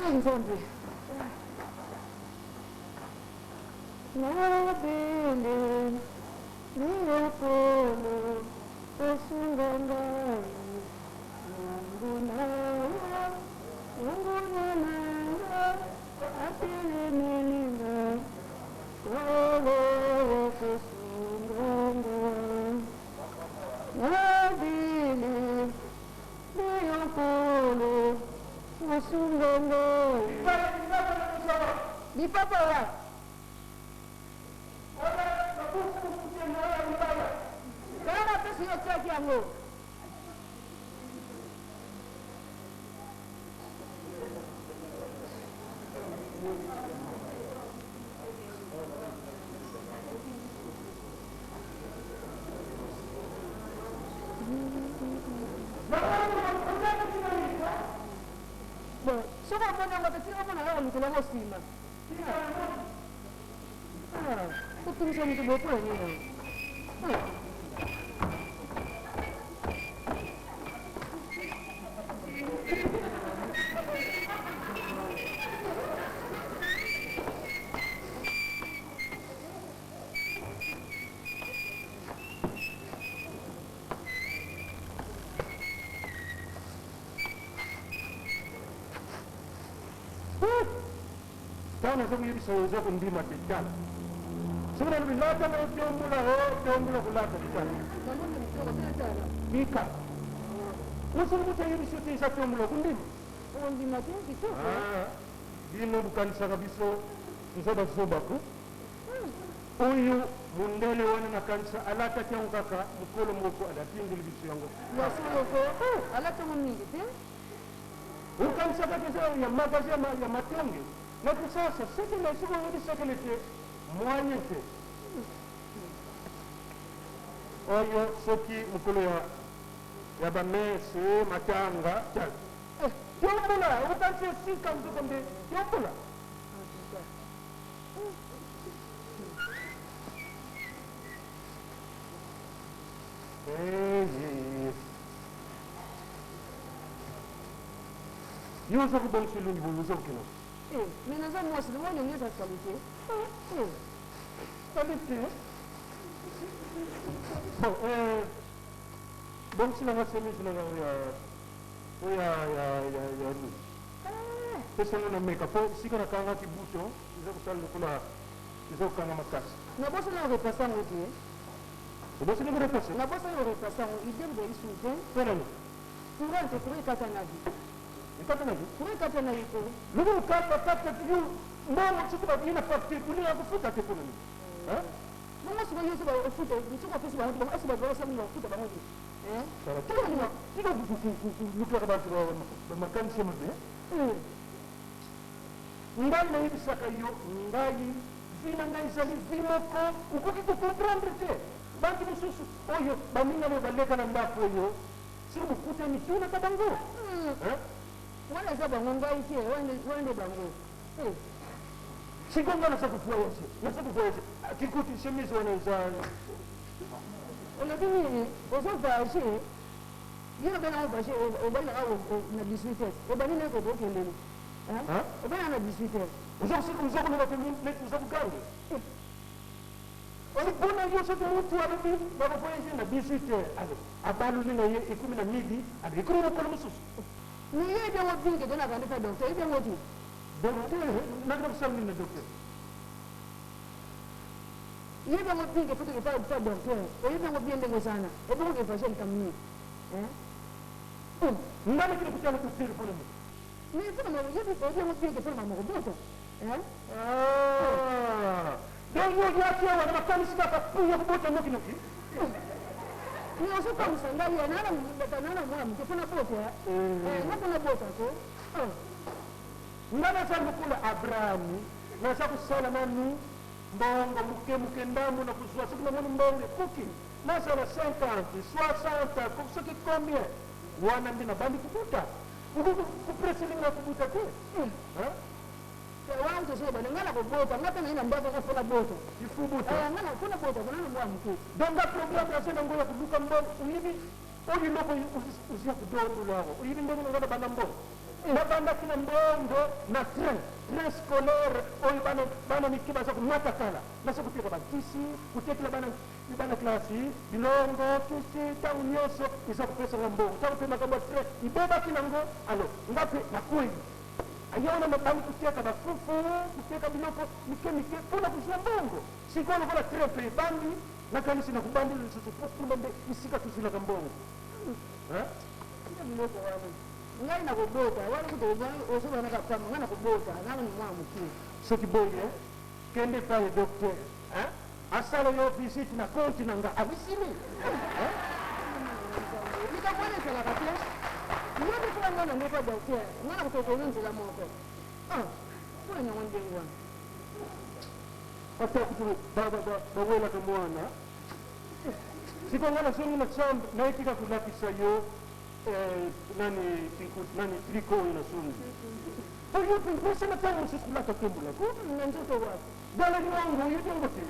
Eh Nzambe. Mabele miyokolo osunga ngai Mungu na yo Mungu na yo atelemeli ngai Kolo okosunga ngai Mabele miyokolo osunga ngai Lipapa wapi? Tala napesi yo otiaki yango. Bon, soki omoni yango te, tika omona kaka olukela yango nsima. Ah, kotungisa moto boye mpo na nini? Ah. Ntango naza koyebisa yo oza kondima te, tala. Soki nalobi lata na yo tombola, o oh, tombola kolata te, tala. Bika. Mosolo moto ayebisi yo te eza tombola, okondima? Okondima te, kitoko. Ah, bino bokanisaka biso toza bazoba ko? Oyo mondele wana nakanisa alataki yango kaka mokolo moko alatindeli biso yango. Ya solo ko, alati yango mingi te. Okanisaka te eza ya magasin ya matonge na kisasa sekele soki oyebi sekele te moyen te. Oyo soki mokolo ya ya ba messe matanga tala eh tombola okanisi esika nzoko nde tombola. Eh, yo oza kobongisa elongi boye oza kokenda. Eh, mais naza mwasi lomoni elongi eza salite. Eh. Salite bon eh, bongisela nga chemise na nga oyo oyo ya ya ya ya rouge. Eh. Pesa ngo na meka po esika nakangaki bouton eza kosala lokola eza kokanga makasi. Nabosani ko replacer yango te. Obosani ko replacer? Nabosani ko replacer yango, idee ezali sous te. Mpo na nini? Courant te, courant ekatanaki. Ekatanaki? Courant ekatanaki ko. Lokola okata kata yo mbongo soki baye na facture olinga kofuta te mpo na nini? Hein? Bongo sikoyo yo soki ofuta soki opesi bango te bango est-ce bato bakosala nini bakofuta bango te? Hein? Tika kolukaka bato makanisi ya mabe. Ngai nayebisaka yo ngai vie na ngai ezali vie moko okoki ko comprendre te. Bantu mosusu oyo baninga nayo baleka na ndako oyo soki bokutani tunaka bango hein. Wana eza bango ngai te wana nde bango eh. Sikoyo ngai naza ko voyage naza ko voyage kikuti chemise wana eza. Olobi nini ozo voyage yo obengaka voyage obandi na 18 heures obandi nayo kokendele Hein? Obana na 18 heures. Oza koloba te neti oza koganga. Mpona yo soki mutu alobi bako voyage na 18 heures alors abaloli na ye ekomi na midi alors ekomi mokolo mosusu. Mais yo oyebi yango bien que toza na rendez-vous ya docteur oyebi yango te? Docteur? Nakenda kosala nini na docteur? Oyebi yango bien que faut tokende epa docteur oyebi yango bien ndenge oza wana ebongo ke voyage likambo nini? Hein? Nga nakende kotala docteur mpona nini? Mais pona maman oyebi oyebi yango bien que pona maman okobota hein. Ah donc yo oyaki awa na makanisi kaka po ya kobota noki noki? Mais ozo kamwisa ngai eh na na na mwana muke po na bota eh nga po na bota ko oh. Nga naza lokola Abraham naza kosala nanu mbongo muke muke ndambu na kozua soki namoni mbongo ekoki nazala 50 60 soki combien wana nde nabandi kobota. Okoki ko presse nga kobuta te hein. Wana tozo loba nga nako bota nga pe naye na ndaku nga faut na bota. Il faut bota. Eh nga faut na bota ko nanu mwana muke. Donc nga programme naza nango ya koluka mbongo oyebi oyo eloko ozi ya kodondolo awa oyebi ndenge nga na banda mbongo. Nabandaki na mbongo na train, train scolaire oyo bana bana mike baza komata kala. Naza koteka bakisi, kotekela bana bana klasi bilongo, kisi, ntango nyonso eza kopesa nga mbongo. Ntango mpe makambo ya train ibebaki nango, alors nga mpe nakwei. Aye wana nabandi koteka bafufu, koteka biloko mike mike mpo na kozwa mbongo. Sikoyo lokola train mpe ebandi, nakanisi na kobandela lisusu mpo kuna nde esika tozwilaka mbongo. Hein? Tika biloko wana. Ngai nakobota wana kutu ozoloba na kapamba ngai nakobota nanu mwana moke. Soki boye kende epai ya docteur hein? Asala yo visite na compte na nga abisimi hein? Likambo wana ezalaka te. Yo mpe soki ngai na ndeko ya docteur ngai nakotokola yo nzela moko. Ah, mpo na yango ndenge wana. Ata kutu bawelaka mwana. Sikoyo ngai nazongi na chambre naye tika kolakisa yo nani tricot nani tricot oyo nasombi. Po yo mpe osala ntango mosusu kolata tombola ko. Na nzoto wapi? Galerie wango oyebi yango te.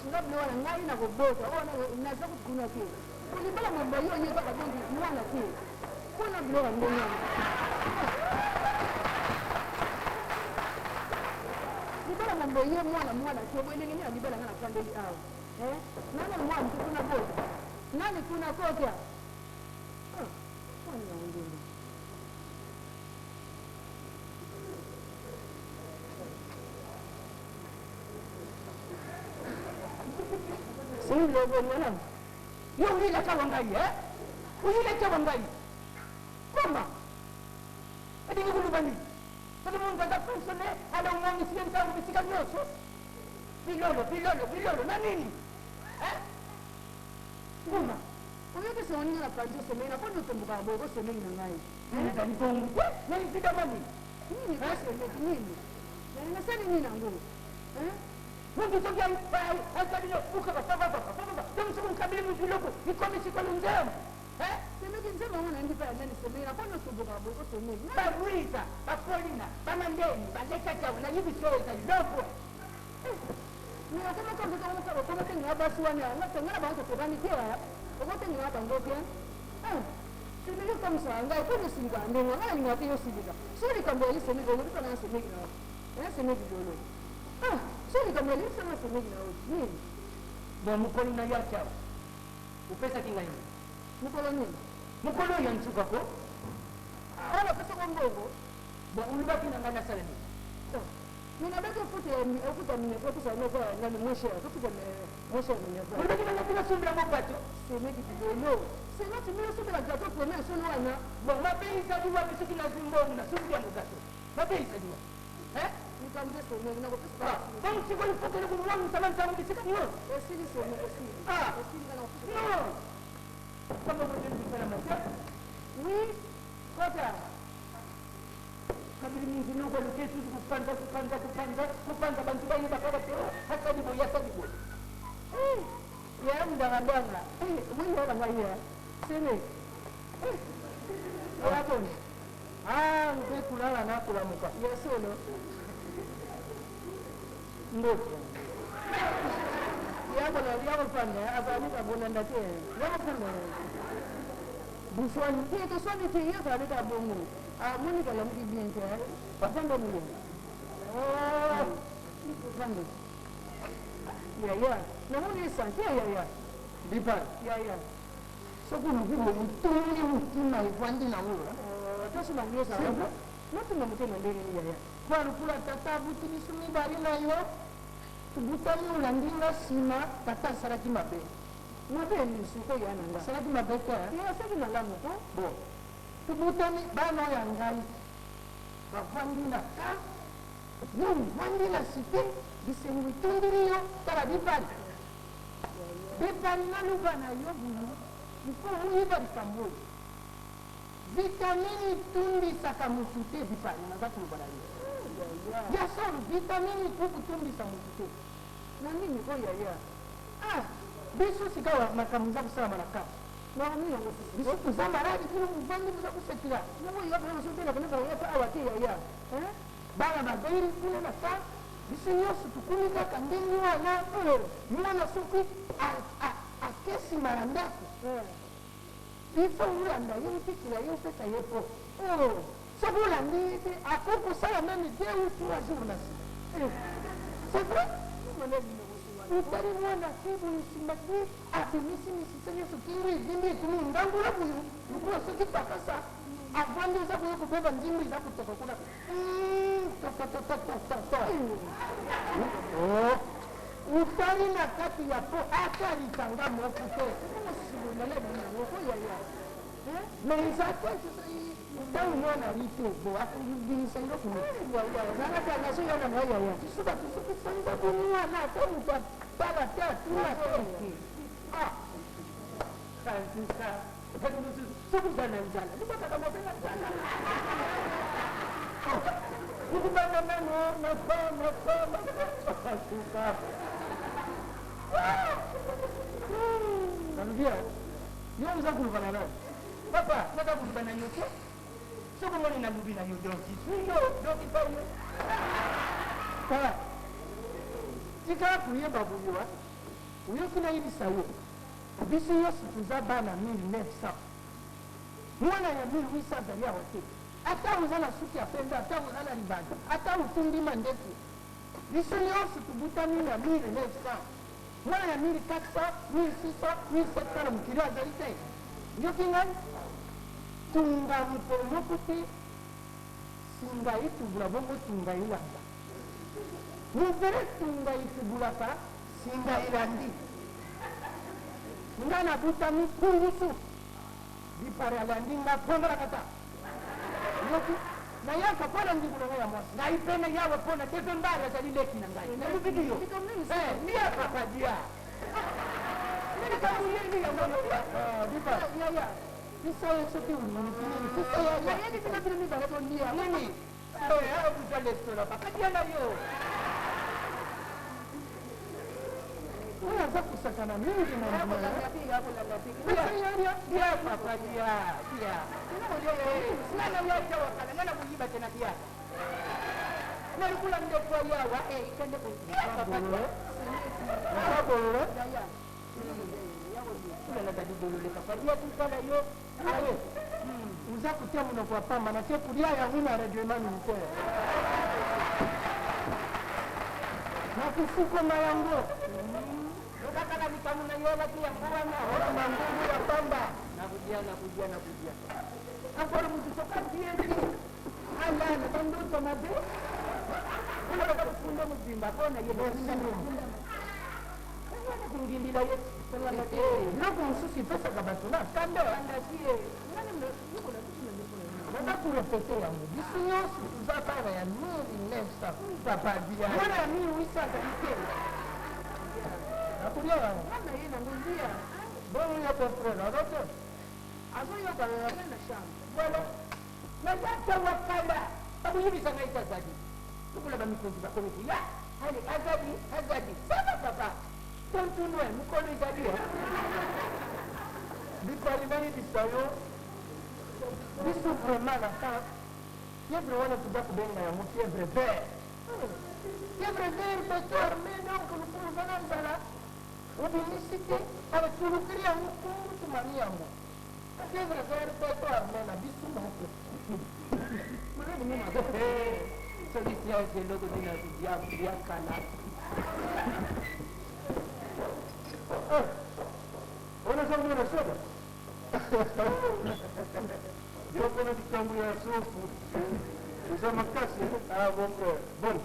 Nga biloko wana ngai nakobota oyo naza kutu kuna te. Kolibala mobali oyo ye kaka donc mwana te. Mpo na biloko ya ndenge wana. Libala mambo ye mwana mwana te boye ndenge nini ya libala nga nafandeli awa. Eh? Nani mwana moke kuna bota? Nani kuna kotia? Ah, mwana yango ndenge. Yo oyilaka wa ngai, eh? Oyilaka wa ngai. Koma. Alingi koloba nini? Soki muntu aza fonctionnaire, ala omwangisi ye ntango bisika nyonso. Bilolo, bilolo, bilolo, na nini? Eh? Nguma. Oyoki esengo ndenge napanzi osemeki na mpo nini otombokaka boye kosemeki na ngai? Ezali bongo te, na évidemment nini? Nini kosemeki nini? Nasali nini yango? Muntu soki asali yo bukaka papapapa, donc soki okabeli mutu eloko ekomi sikoyo nzembo. Semeki nzembo yango nayembi mpe ya nani semeki na mpo nini otombokaka boye kosemeki? Babwisa, bapolina, bamandeni, balekaki awa, nayebi so ezali lopo. Mais okoma kaka okoma okomotenga basi wana nga na bango tokokani te, okotenga bango te. Semeki okomisaka ngai mpo nosilika ndenge ngai nalingaka te yosilika. So likambo yali semeki olobi mpa na semeki na yo ya semeki lolo. So likambo yali sanga semeki na yo nini? Bon, mokolo na yaki awa opesaki ngai nini? Mokolo nini? Mokolo oyo ya nsuka ko. Awa napesako mbongo. Bon, olobaki na ngai nasala nini? Mais nabaki ofuta minerval, opesa noko nani moins cher, ofuta moins cher minerval. Olobaki na ngai mpona sombela ngo bato. Semeki bilolo semeki mino sombela gâteau première solo wana. Bon, mabe ezali wapi soki nazwi mbongo nasombi yango gâteau? Mabe ezali wapi? Likambo te semeki nakopesa. Donc sikoyo fokele komwangisa ntango bisika nyonso. Esili semeki, esili. Esili nga nakopesa. Non, kama motembisalama te. Oui, kota. Kabili mingi noko aluki esusu kupanza kupanza kupanza kupanza bantu bayebaka bato asali boye asali boye. Ya mdangadanga mwiyoka ngai ya semeki oyakoni. Ah, mpe kulala na kulamuka. Ya solo. Mbote. Yakofanda azali kabolanda te, yakofanda. Buswani. Te, toswani te, ye azali ka bongo amoni kalamuki bien te. Afanda miye, fanda yaya, namoni esante yaya. Bipa. Yaya. Soki oluki boye otongi motima evandi nango. Tosoma nyonso natunga motema ndenge nini yaya? Kwa lokola tata abuti biso mibale na yo tobutami, olandi nga nsima, tata asalaki mabe. Mabe lisuko ya na nga? Asalaki mabe te. Ye asali malamu ko. Bon, tobutami bana oyo ya ngai bavandi na ka, yo ovandi na cité, bisengo etondeli yo. Tala bibali bibali, naloba na yo bulu, ifo oyeba likambo oyo: vitamine etundisaka motu te. Bipali, naza koloba na yo ya solo, vitamine ekukutumbisa motu te. Na nini ko yaya? Ah, biso sikawa makambo eza kosalama na kati. Makambo yango susu. Biso toza maladi, bino movandi boza kosekela. Yango yaka nazobelaka na awa te yaya. Bana babeli kuna na ka, biso nyonso tokumi kaka ndenge wana. Mwana soki ake nsima ya ndako. Il faut olanda ye, opikila ye, opesa ye po oh, soki olandi ye te akoki kosala meme 2 ou 3 jours na nsima. C'est vrai, otali mwana te boye, nsima te abimisi misisa nyonso, kingo evimbi, ekomi ndangula boye lokola soki pakasa avandi, oza koya kobeba nzimbu eza kotoka kuna. Tokotokotoko otali na kati ya po ata litanga moko te. Mais eza te ntango mwana ali te bo akobimisa eloko. Biso bato soki sanza boni wana, ata moto atala te, atuna te. Kantuka bato mosusu, soki oza na nzala, libakaka mabe na nzala, okubanda nano nafa nafa nafa. Tuka nalobi yo oza koloba na nani? Papa, naza koloba na yo te. Soki omoni nalobi na yo, donc sui yo, donc pa yo. Tala, tika koyeba boyoa oyoki, nayebisa yo, biso nyonso toza bana 1900. Mwana ya 1800 azali awa te. Ata oza na suki ya pembe, ata oza na libanda, ata otumbi mandefu, biso nyonso tobutami na 1900. Mwana ya 1400, 1600, 1700 na mokili azali te. Yoki ngai, tunga mokolo moko te singa etubula bongo tunga elanda. Mobele tunga etubulaka, singa elandi. Nga nabutami kungusu, bipare alandi nga pongalakata. Yoki, nayaka mpo na ndeko na ngai ya mwasi. Ngai mpe na yawe mpo na tepe mbala azali leki na ngai. Nalobiki yo lia, papa, lia likambo yeni yango. Bipa biso oyo soki oluki nini biso yaya. Nayebi bino, bino mibale bolia. Nini abuza lestola, papa, lia na yo. Oyo aza kosakana mingi na ndima. Lia, papa, lia, lia. Nga na yaja wakala, nga na koyiba te na liaka nalukula ndeko yawa kende kolia, papa, lia. Naza bololo. Kulala libolole, papa, lia, tusala yo. Aye, oza kotia monoko ya pamba na te kolia yango na règlement militaire na kofukoma yango. Lokakala likambo na yo alaki yango wana. Oyo mangungu ya pamba. Nakudia, nakudia, nakudia ankolo motu soki adie te, alala bandoto mabe, olobaka kofunda mobimba mpona ye wana kongindila ye. Biloko mosusu epesaka bato na kanda. Naza korépéter yango, biso nyonso toza bana ya 1900. Papa, dia. Mwana ya 1800 azali te. Nakolia yango. Mwana ye nango lia. Bongo ya frère aza te? Azoyoka aza na chambre. Voilà, nazata wakala bakoyebisa ngai te azali lokola bamikonzi bakomi koya. Ale azali, azali sava, papa, tontunwe mokolo ezali. Bipali, nayebisa yo, biso vraiment na temps fièvre wana toza kobenga yango fièvre vert. Fièvre vert, beto armé, donc lokolo oza na nzala, obimisi te, ale tolukeli yango kungu, tumami yango fièvre vert, beto armé na biso moko. Soki science eloko nini ya ya kala. Wana eza mwana soda yokona likambo ya sofu eza makasi. Ah, bon frère, bon,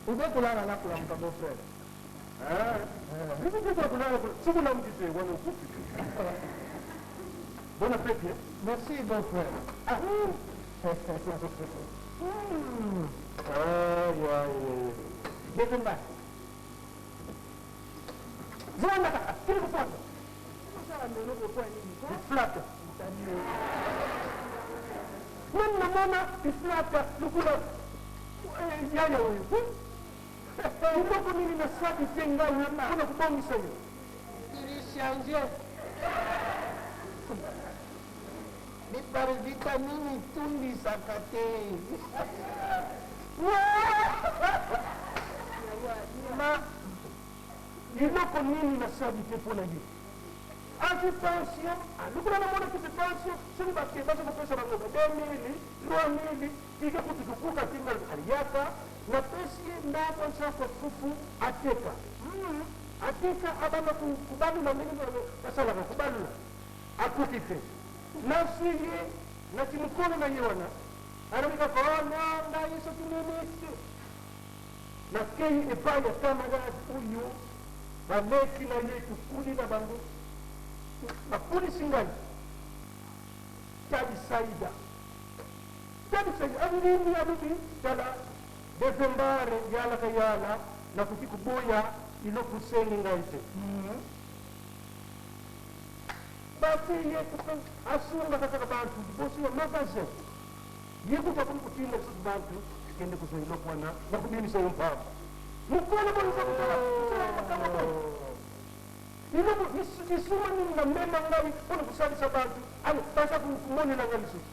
oza kolala na kolamuka, bon frère. Bikukuta kolala, soki olamuki te wana okufi. Bon appétit. Merci, bon frère. Ah. Ah, ouais, ouais. Detumba Zwana kaka kili kufuata. Osala ndoloko po nini ko? Iflata nani namona iflata lokola yaya oyo, eloko nini nasali te ngai mpona kobongisa yo? Ilichange bipari vitamine etundisaka te. Ma, eloko nini nasali te mpo na ye? Azwi pension, alukula na mona kisi pension, soki bake baza kopesa bango ba 2000, 3000, ike kutu kukuka tinga aliyaka, napesi ye ndako nsako fufu ateka. Ateka abanda kubalula ndenge basalaka kubalula. Akoki te. Nazwi ye na kimokolo na ye wana, alobi kaka, oh non, ngai soki nini te. Nakei epai ya camarade oyo baleki na ye tokuli na bango, bakulisi ngai Talisaida. Talisaida andimi, alobi tala Devembare yalaka yala, nakoki koboya eloko osengi ngai te. Batie ye asungaka kaka bantu liboso ya magasin. Ye kutu akomi kotinda lisusu bantu kende kozwa eloko wana na kobimisa yo mpamba. Mokolo boye oza kosala kosala makambo boye. Eloko lisuma nini namema ngai mpo na kosalisa bantu, ale baza komonela ngai lisusu.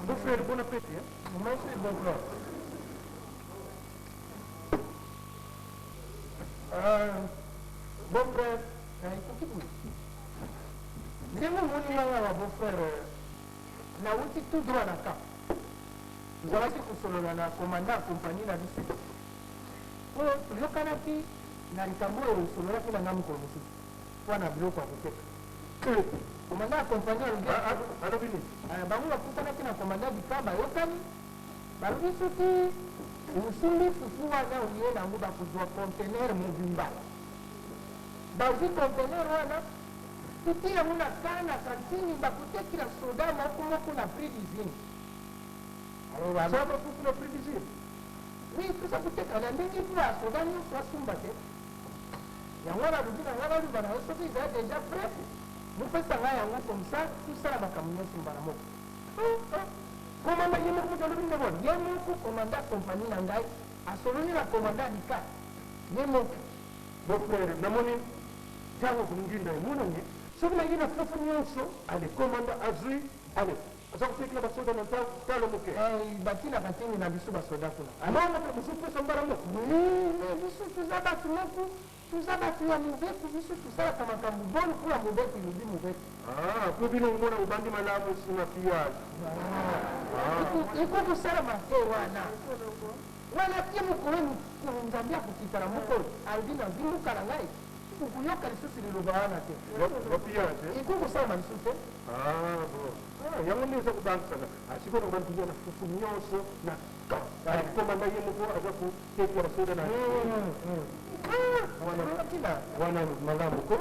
Bon frère, bon appétit. Hein? Merci, bon frère. Bon frère, ekoki boye ndenge omoni ngai awa, bon frère, nauti tout droit na camp. Tozalaki kosolola na commandant ya compagnie na biso mpo toyokanaki na likambo oyo osololaki na ngai mokolo mosusu mpo na biloko ya koteka. Commandant ya compagnie alobi, Alobi nini? Bango bakutanaki na commandant du camp, bayokani, balobi soki osimbi fufu wana oye nango, bakozwa conteneur mobimba. Bazwi conteneur wana, tuti yango na camp na cantine, bakotekela soda moko moko na prix d'usine. Alors, Saba fufu na prix d'usine. Oui, toza koteka na ndenge mpo ya soda nyonso asumba te. Yango wana alobi na ngai naloba na yo, soki ezali déjà prêt, mopesa ngai yango, comme ça tosala makambo nyonso mbala moko. Commandant ye moko moto alobi ndenge wana? Ye moko commandant compagnie na ngai asololi na commandant lika ye moko. Bon frère, namoni ntango konginda emonani soki naye na fufu nyonso, ale commandant azwi, ale aza kotekela basoda na talo moke. Batinaka ntingi na biso basoda kuna. Mbongo mpe mozopesa mbala moko. Oui, mais biso toza bato moko, toza bato ya mobeko. Biso tosalaka makambo boni mpona mobeko elobi mobeko. Ah, po bino omona obandi malamu nsima pillage. Eko kosalama te wana wana tie mokolo mokolo Nzambe akokita na mokolo alobi nazwi mboka na ngai, okoyoka lisusu liloba wana te. Ya pillage. Eko kosalama lisusu te. Ah bon, ah, yango nde eza kobangisana. Sikoyo nakobandi kolia na fufu nyonso na camp, commandant ye moko aza kotekela soda na wana. Tina. Wana malamu ko.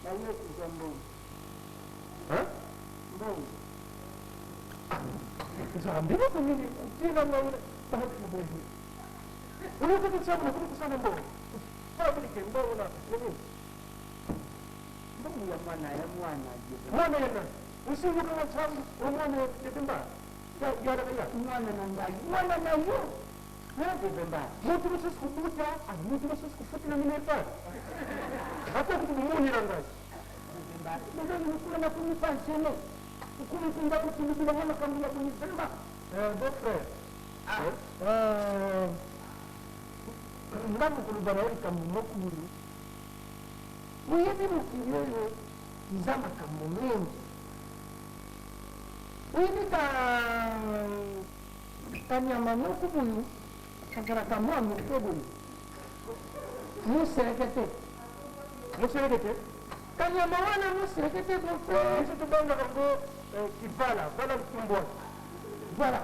Naye kozwa mbongo. Hein? Mbongo. Nzambe, eloko nini otiela ngai batu boye? Olokaki nsambo nakomi kosala mbongo, fabrike mbongo na nini? Mbongo ya mwana, ya mwana Dieu. Mwana ya nani? Osingokanga nsambo omwana ebemba yalaka ya Mwana na ngai, mwana na yo Bebemba. Moto mosusu kobuta, moto mosusu kofutela minerval, ata kutu komonela ngai. Bebemba, lelo mokolo nakomi pensionné, okomi mpenza kotulubilanga makambo ya boye vraiment. Bon frère, nga mokoloba na yo likambo moko boye. Oyebi mokili oyo eza makambo mingi. Oyebi ka kanyama moko boye kazalaka mwa moke boye, moseleke te? Moseleke te. Kanyama wana moseleke te, bon frère. Biso tobangaka ngo kivala vala ntumbwaki. Voilà.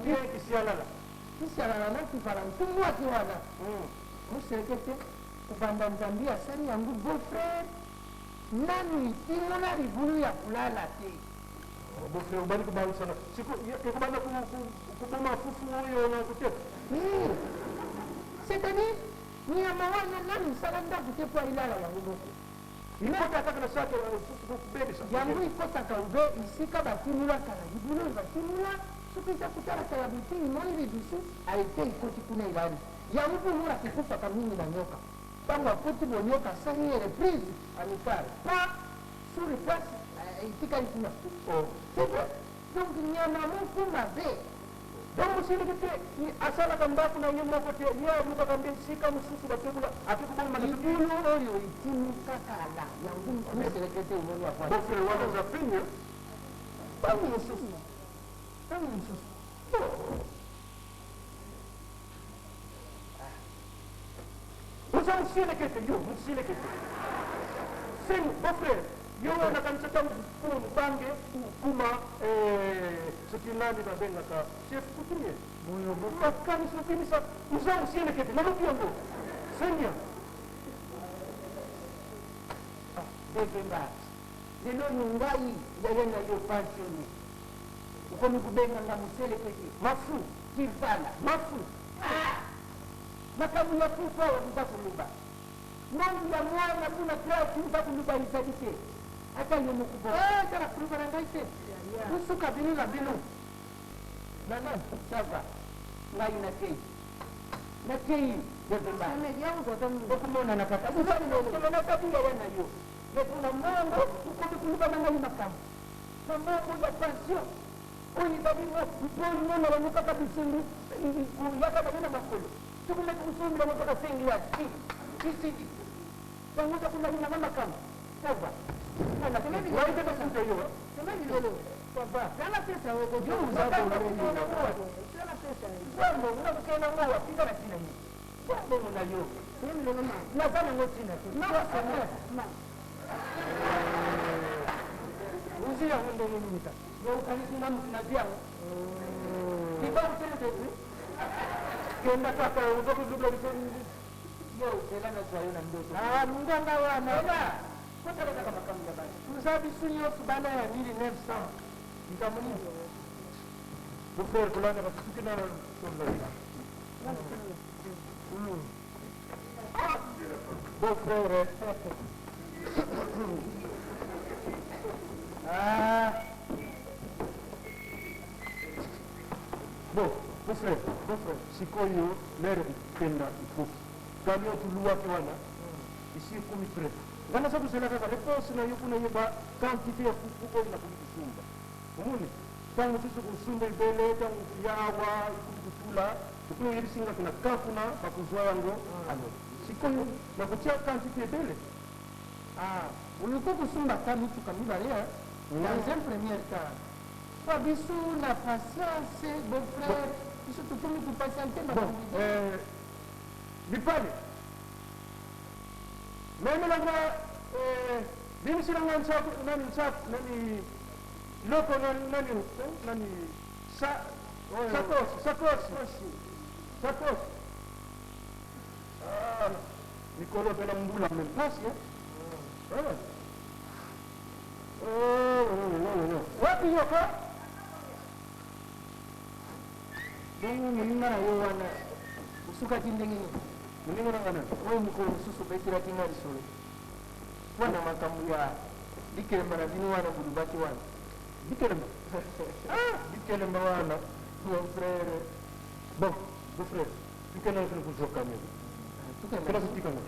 Ye kisialala. Kisialala na kivala ntumbwaki wana, moseleke te. Kobanda Nzambe asali yango, beau frère, nanu etimola libulu ya kolala te. Beau frère, obandi kobangisana. Siko ekobanda koboma fufu oyo na koteka. C'est-à-dire nyama wana nanu esala ndako te mpo ailala yango moko. Ikota kaka na saki kobebisa. Yango ekɔtaka ube esika batimulaka na libulu oyo batimula. Soki eza kotalaka ya butu, imoni lidusu aete, ekoti kuna, elali yango. Mpo omonaka ekufaka mingi na nyoka. Ntango akoti bonyoka, asali ye reprise amicale pa sur place, etikali kuna. C'est vrai, donc nyama moko mabe. Donc mosiliki te asalaka ndako na ye moko te, ye alukaka nde esika mosusu batekula ake kobomba na Libulu oyo etimi kaka ala yango moselekete omoni afwani. Beau-frère wana aza peigne. Ntango mosusu, ntango mosusu. Oza moselekete, yo moselekete seni beau-frère yo nakanisa ntango kuma mobange kuma soki nani babengaka chef coutumier makanisi obimisa oza moselekete nalobi yango senia. Bevemba, lelo oyo ngai yaya na yo pensionne, okomi kobenga nga moselekete? Mafu. Kivala. Mafu. Ah! Makambo ya kufa awa oza koloba, mbongo ya mwana kuna grâce oza koloba ezali te, ata yo moko bo Tala, koloba na ngai te, bosuka bino na bino. Nana, ça va, ngai nakei, nakei Bevemba. Okomonana kaka ozalilolo nakabila ya na yo me mpona mbongo okomi koloba na ngai makambo na mbongo ya pension oyo ezali mponi mona bango kaka bisengo yaka bango na makolo sokomeki kosombela bango kaka sengi ya si kisiki bango oza kolalinganga makambo. Ça va. Ngai te bafuta yo. Ça va. Yo oza mbongo nakokende nango wapi? Nga na ntina nini ya mbongo na yo? Naza nango ntina te. Ozwi yango ndenge nini kaka? Yo okanisi nga motu nazwi yango libango te? Moto ezwi. Kenda kaka, oza kozubla biso. Yo zela, nazwa yo na ndoto. Ah, lungwanga wana. Eba kotala kaka makambo ya bato. Toza biso nyonso bana ya 1900, likambo nini? Beau-frère kolanda basuki na solola. Beau-frère. Ah. Bon, beau-frère, beau-frère, sikoyo lere kokenda ikoki camion tuluwaki wana esi ekomi prêt. Nga naza kozela kaka réponse na yo mpona yeba quantité ya fufu oyo nakoki kosumba. Omoni, ntango mosusu kosumba ebele, ntango ya awa ekoki kotula epo oyebisi ngaki na ka kuna bakozwa yango. Alors sikoyo nakotia quantité ebele. Ah, oluki kosumba ata mituka mibale hein, dans un premier temps po biso na patience. Beau-frère, biso tokomi kopatienter. Bon. Makambo. Bipale memelanga bimisilanga nsaku nani, nsaku nani, loko nani, nani, nani, sa sakosi, sakosi, sakosi. Ah, mikolo mpena mbula me mpasi. Eh? Oh, oh, oh, oh. Wapi yoka? Bongo moninga na yo wana osukaki ndenge nini? Moninga nanga nani? Oyo mokolo mosusu obetelaki nga lisolo wana, makambo ya likelemba na bino wana bolobaki wana. Likelemba? Ah, likelemba wana. Mon frère. Bon, beau frère, tukenda sino kozwa camion. Kena kotikanga.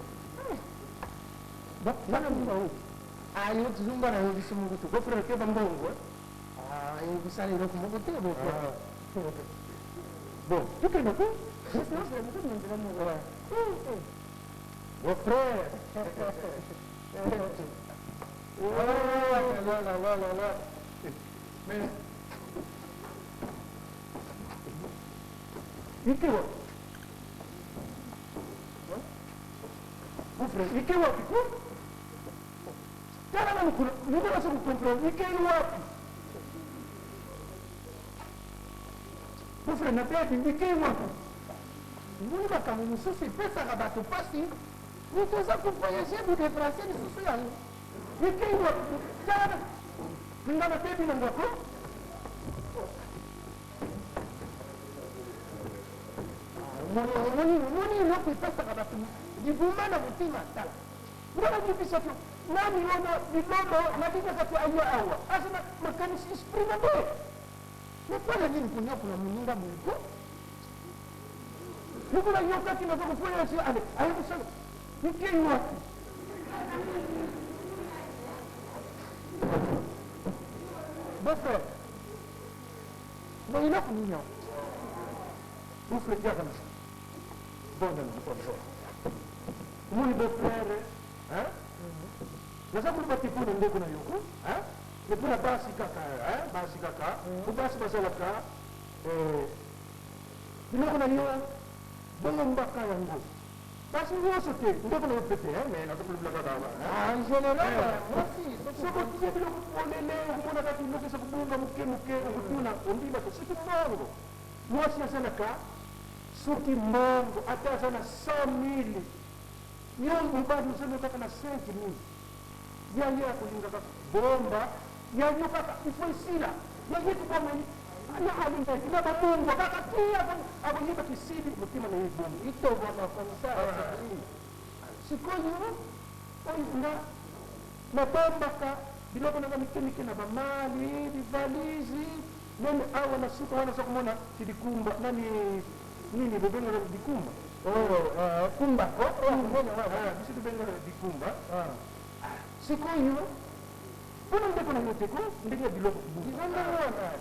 Ayo, tozonga na yo biso moko to. Beau frère, keba mbongo. Ayo, kosala eloko moko te, beau frère. Bon, tukenda ko. Beau frère. Oh là là là là là! Mais ike wapi, beau frère? Ike wapi ko? Tala na mokolo mokolo aza kocomprendre ikei wapi. Beau frère, nabebi, ikei wapi? Omoni, makambo mosusu epesaka bato mpasi. Moto oza kovoyage bodeplace lisusu yango. Ikei wapi? Tala nga, nabebi na ngako. Omoni, omoni eloko epesaka bato libuma na motema, tala. Nga nayebisa to nani wana biloko nabikaka te, aya awa aza na makanisi esprit mabe. Me mpona nini konyokola moninga boye ko? Lokola yokaki naza kovoyage, ale aye kosala, ikei wapi? Beau frère, mais eloko nini yango? Beau-frère tiaka na bonda na mokolo omoni beau-frère hein? Naza koloba te mpona ndeko na yoko hein? Mais mpona basi kaka hein? Basi kaka po basi bazalaka eh, biloko na yo bombaka yango basi nyonso te ndeko na yo mpe te hein? Mais naza kolobela kaka En général, mwasi soki otie biloko polele okomona kaka biloko eza kobonga moke moke okotuna ondima te soki mbongo mwasi azalaka soki mbongo ata aza na 100 000 yo mobali ozali kaka na 5 000 ya ye akolingaka bomba ya yo kaka ifo esila ya ye koboma na alingaki na bamongo kaka ti akoyeba kisili motema na ye ebongo itobwama comme ça. Sikoyo oyo nga nabombaka biloko nanga mike mike na bamali bivalise même awa na suka wana oza komona ti likumba nani nini bobengaka likumba. Oh, kumba Ah, biso tobengaka likumba. Sikoyo mpona ndeko na yo te ko ndenge ya biloko eza ndenge wana.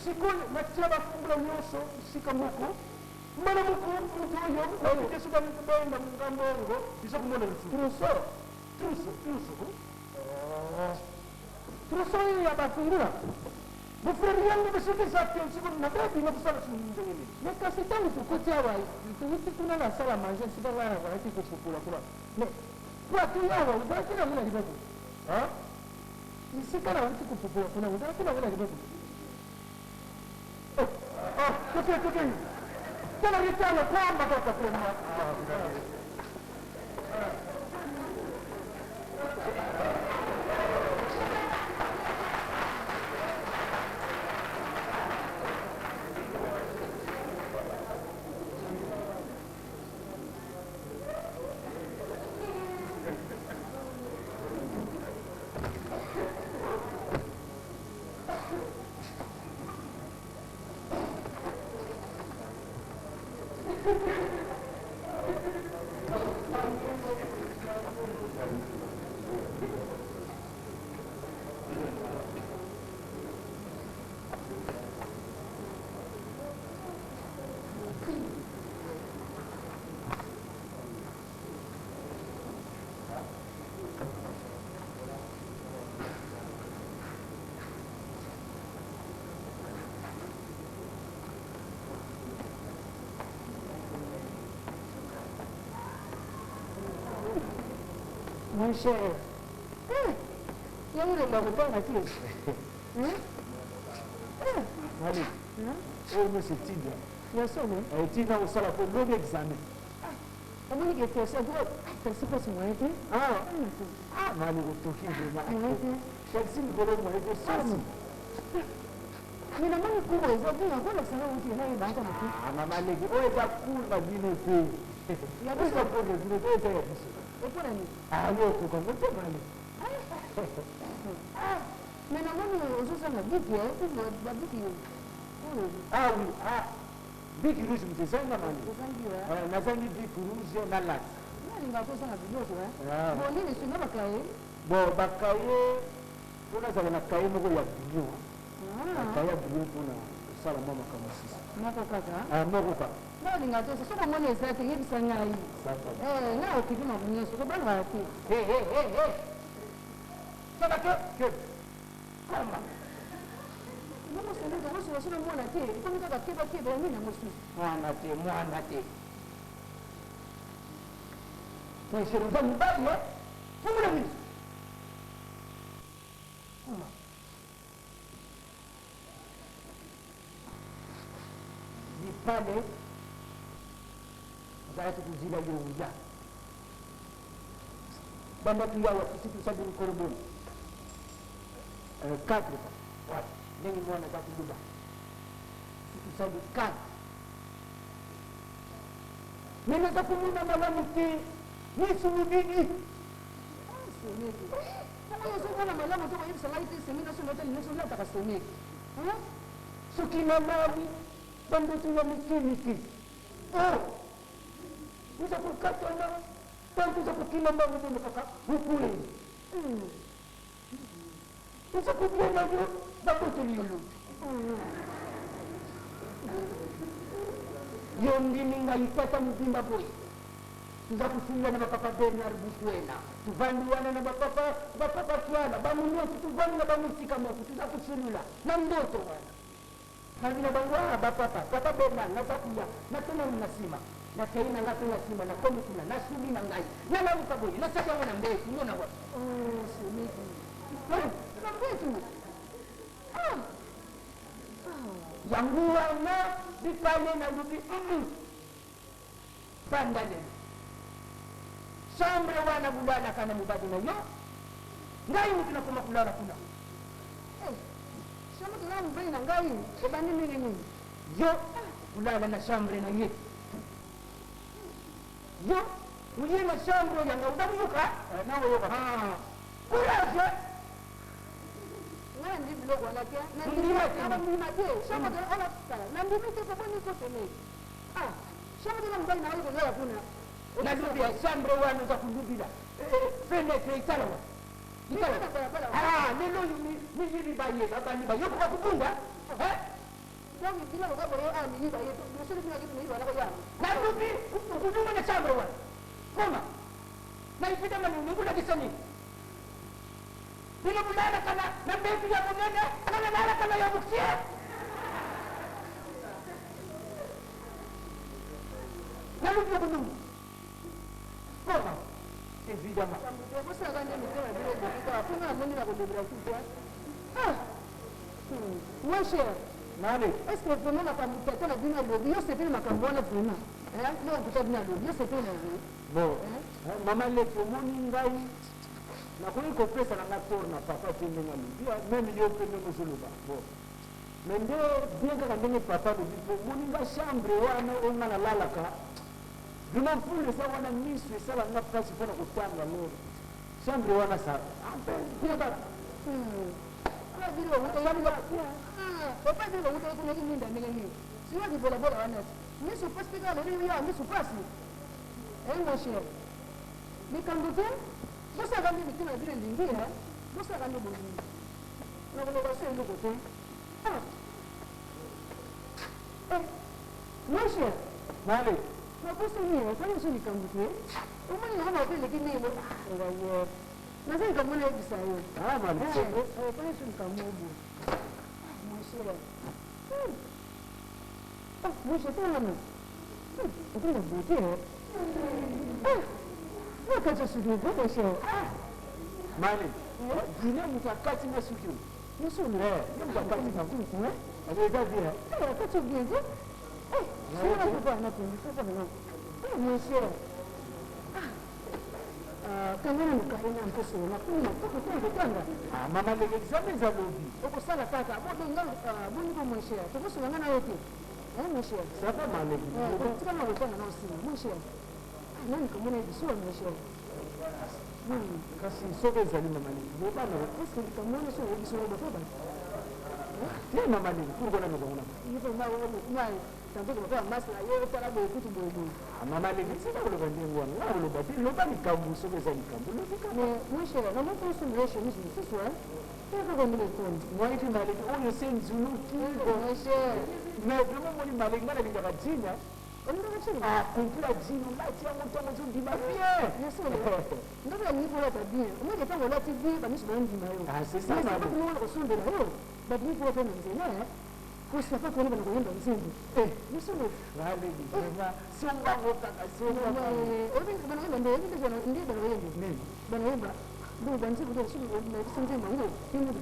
Sikoyo natia bafungula nyonso esika moko mbala moko moto oyo nakoki soki alingi kobenda ngambongo biso komona lisusu. Trousseau. Trousseau, trousseau ko. Trousseau oyo ya bafungula. Bofrere yango soki eza te sikoyo nabebima kosala ndenge nini? Mais kasi ntango tokoti awa touti kuna na salle à manger esika ngai nazalaki kosukola kuna, mais po atoyi awa ozalaki nango na liboko esika nauti kosukola kuna ozalaki nango na liboko. Toke toke tala retala kwamba kaka vraiment. Mon cher, yango olemba kotanga te? Mali oyo nyonso etinda. Ya solo. Etinda kosala po lobi examen. Omoni ke taxi taxi mpasi moyen te. Ah, mali kotoki vraiment. Moyen te. Taxi likolo moyen te soni. Mais namoni cours eza bien, akolakisanga wuti nayeba ata moke. Ah, mama leki, oyo eza cour na bino te. Ya oyo biso. Eza cour na bino te, oyo eza ya biso. Epona nini? Ah, yo okoka ngo te mali. Mais namoni ozosala biki babiki oyo. Ah oui, ah, bic rouge moto ezanga mali. Ozangi. Ah, nazangi bic rouge na lati. Nalinga kozanga biloko. Ah. Bon, nini esunga bakaye? Bon, bakaye mpo nazala na kaye moko ya brouillon, kaye ya brouillon mpona kosala mwa makambo mosusu. Moko kaka? Ah, moko kaka. Nalinga te soki omoni eza te yebisa ngai. Sasa. Ngai okipi makambo nyonso kobalaka te. Hey, hey, hey, hey. Sala ke ke koma. Bongo semeki okosuka soki omona te ekomi kaka keba keba ya nini yango susu? Mwana te, mwana te. Mon cher, oza mobali e fungula miso. Koma. Lipale ozalaki kozila yo oya banda tuyawa tusi tusali mikolo boni 4 wapi ndenge mwana aza koloba tusi tusali 4 me naza komona malamu te misu mobili. Semeki, bongo ozomona malamu te koyebisa ngai te semeki asomba te nyonso olataka semeki. Soki nalali bandoto ya mike mike oza kokatana tanto oza kokima mbango bono kaka okwei oza kobiana yo babotoli yo loto. Yo ndimi ngai tata mobimba boye. Toza kosunga na bapapa Bernard Butuena. Tovandi wana na bapapa, bapapa Kiala, bango nyonso tovandi na bango esika moko, toza kosulula na ndoto wana. Nalobi na bango, ah bapapa, papa Bernard, naza koya, nake nanu na sima. Nakei na nga pe na sima, nakomi kuna, nasubi na ngai. Nalamuka boye, nasali yango na mbetu, mona wapi? Oh, semeki. Eh, na mbetu. Ah! Yango wana bikale nalobi, hum, banda lelo. Chambre wana bolalaka na mobali na yo, ngai moto nakoma kolala kuna. Eh, chambre tolala mobali na ngai, ebandi ndenge nini? Yo olala na chambre na ye. Yo oye na chambre ya nga, oza koyoka? Eh, nakoyoka. Ah, courage! Nga nandimi biloko wana te. Ndima te. Nakondima te. Chambre de wana tala. Nandimi te koboni ko sene. Ah, chambre de mobali na yo kozala kuna. Nalobi ya chambre wana oza kolubila. Fenêtre etala wa. Etala. Ah, lelo oyo miyibi baye babandi bayokoka kobunda. Eh? Donc bino lokola boye ah miyibi baye mosolo bino akiti miyibi wana koya. Nalobi okolunga na chambre wana. Koma. Na évidemment ningulakisa nini? Bino bolalaka na mbetu ya monene, nga nalalaka na ya mokie. Nalobi okolunga. Koma. Évidemment. Bosalaka nde mitema bino elingi kaka mpo nga namoni na kolobela kutu. Ah! Mon cher. Nani? Est-ce que vraiment makambo tata na bino alobi yo sepeli makambo wana vraiment? Hein? Non, tata bino alobi yo sepeli na yango. Bon, mama leki omoni ngai nakoki kopesa na nga tort na papa te ndenge alobi, meme yo mpe ndenge ozoloba. Bon, mais nde bien kaka ndenge papa alobi, po omoni nga chambre wana oyo nga nalalaka vraiment mpula eza wana, miso esala nga mpasi mpona kotanga ngo chambre wana sa bien kaka. Papa bino bawutaki kuna eki mwinda ndenge nini? Sikoyo kibolabola wana miso pasi te kaka lelo ya miso pasi. Eh mon cher. Likambo te bosalaka nde mitema na bino elingi eh bosalaka nde bolingi. Nakoloba so eloko te. Ah. Eh mon cher. Nani? Nabosani eh, fani so likambo te. Omoni yango mabe eleki ndenge bo ah ngai eh. Naza likambo nayebisa yo. Ah, mama. Eh, fani so likambo boye. Ah mon cher. Ah, mon cher, tala nanu. Okomi na beauté eh. Ah, nakati suki eko mon cher. Ah. Mani, Guinée moto akati nga suki oyo. Mosolo. Eh, ye moto akati nga. Eh? Eza bien. Eh, akati bien ko. Eh, soki nakoka na kondi sasa na. Eh, mon cher. Ah. Ah, kanga na mokaye na mposo na kuna kaka kuna kotanga. Ah, mama leki examen eza lobi. Okosala kaka bonga boni ko mon cher. Tokosola nga na yo te. Eh, mon cher. Ça va ma leki. Eh, tika na kotanga na osima mon cher. Ah, nani komona biso mon cher. Kasi soki ezali mama leki, loba na Est-ce que likambo wana so oyebi so oyeba bato? Te mama leki, pourquoi na bango na? Yiko na na tantôt ko ba mas na yo tala boye kutu boye boye. Ah, mama leki, tika koloba ndenge wana. Nga koloba te, loba likambo soki eza likambo. Lobi kaka. Mais mon cher, na moko so mwe chemise mosusu hein. Te kaka ndenge ekomi. Moi te maleki, oyo se nzuluki. Mon cher. Mais vraiment moni maleki, nga nalingaka jean. Olingaka jean? Ah, complet jean, olati yango ntango ozondima bien. Nasolo. Ndenge nalingi kolata bien. Omoni ntango olati bien, bamiso bayondima yo. Ah, c'est ça, Mais maman. sapato moko na kosombela yo. Bato mingi mpo na nzela, hein. Po sapato wana bana koyemba nzembo. Eh, Nasolo. maleki, vraiment, songango kaka, songango. Oyebi bana koyemba nde, oyebi nde bana koyemba. Nini? Bana koyemba. Donc banzembo te soki nayebisa nzembo yango, yo moto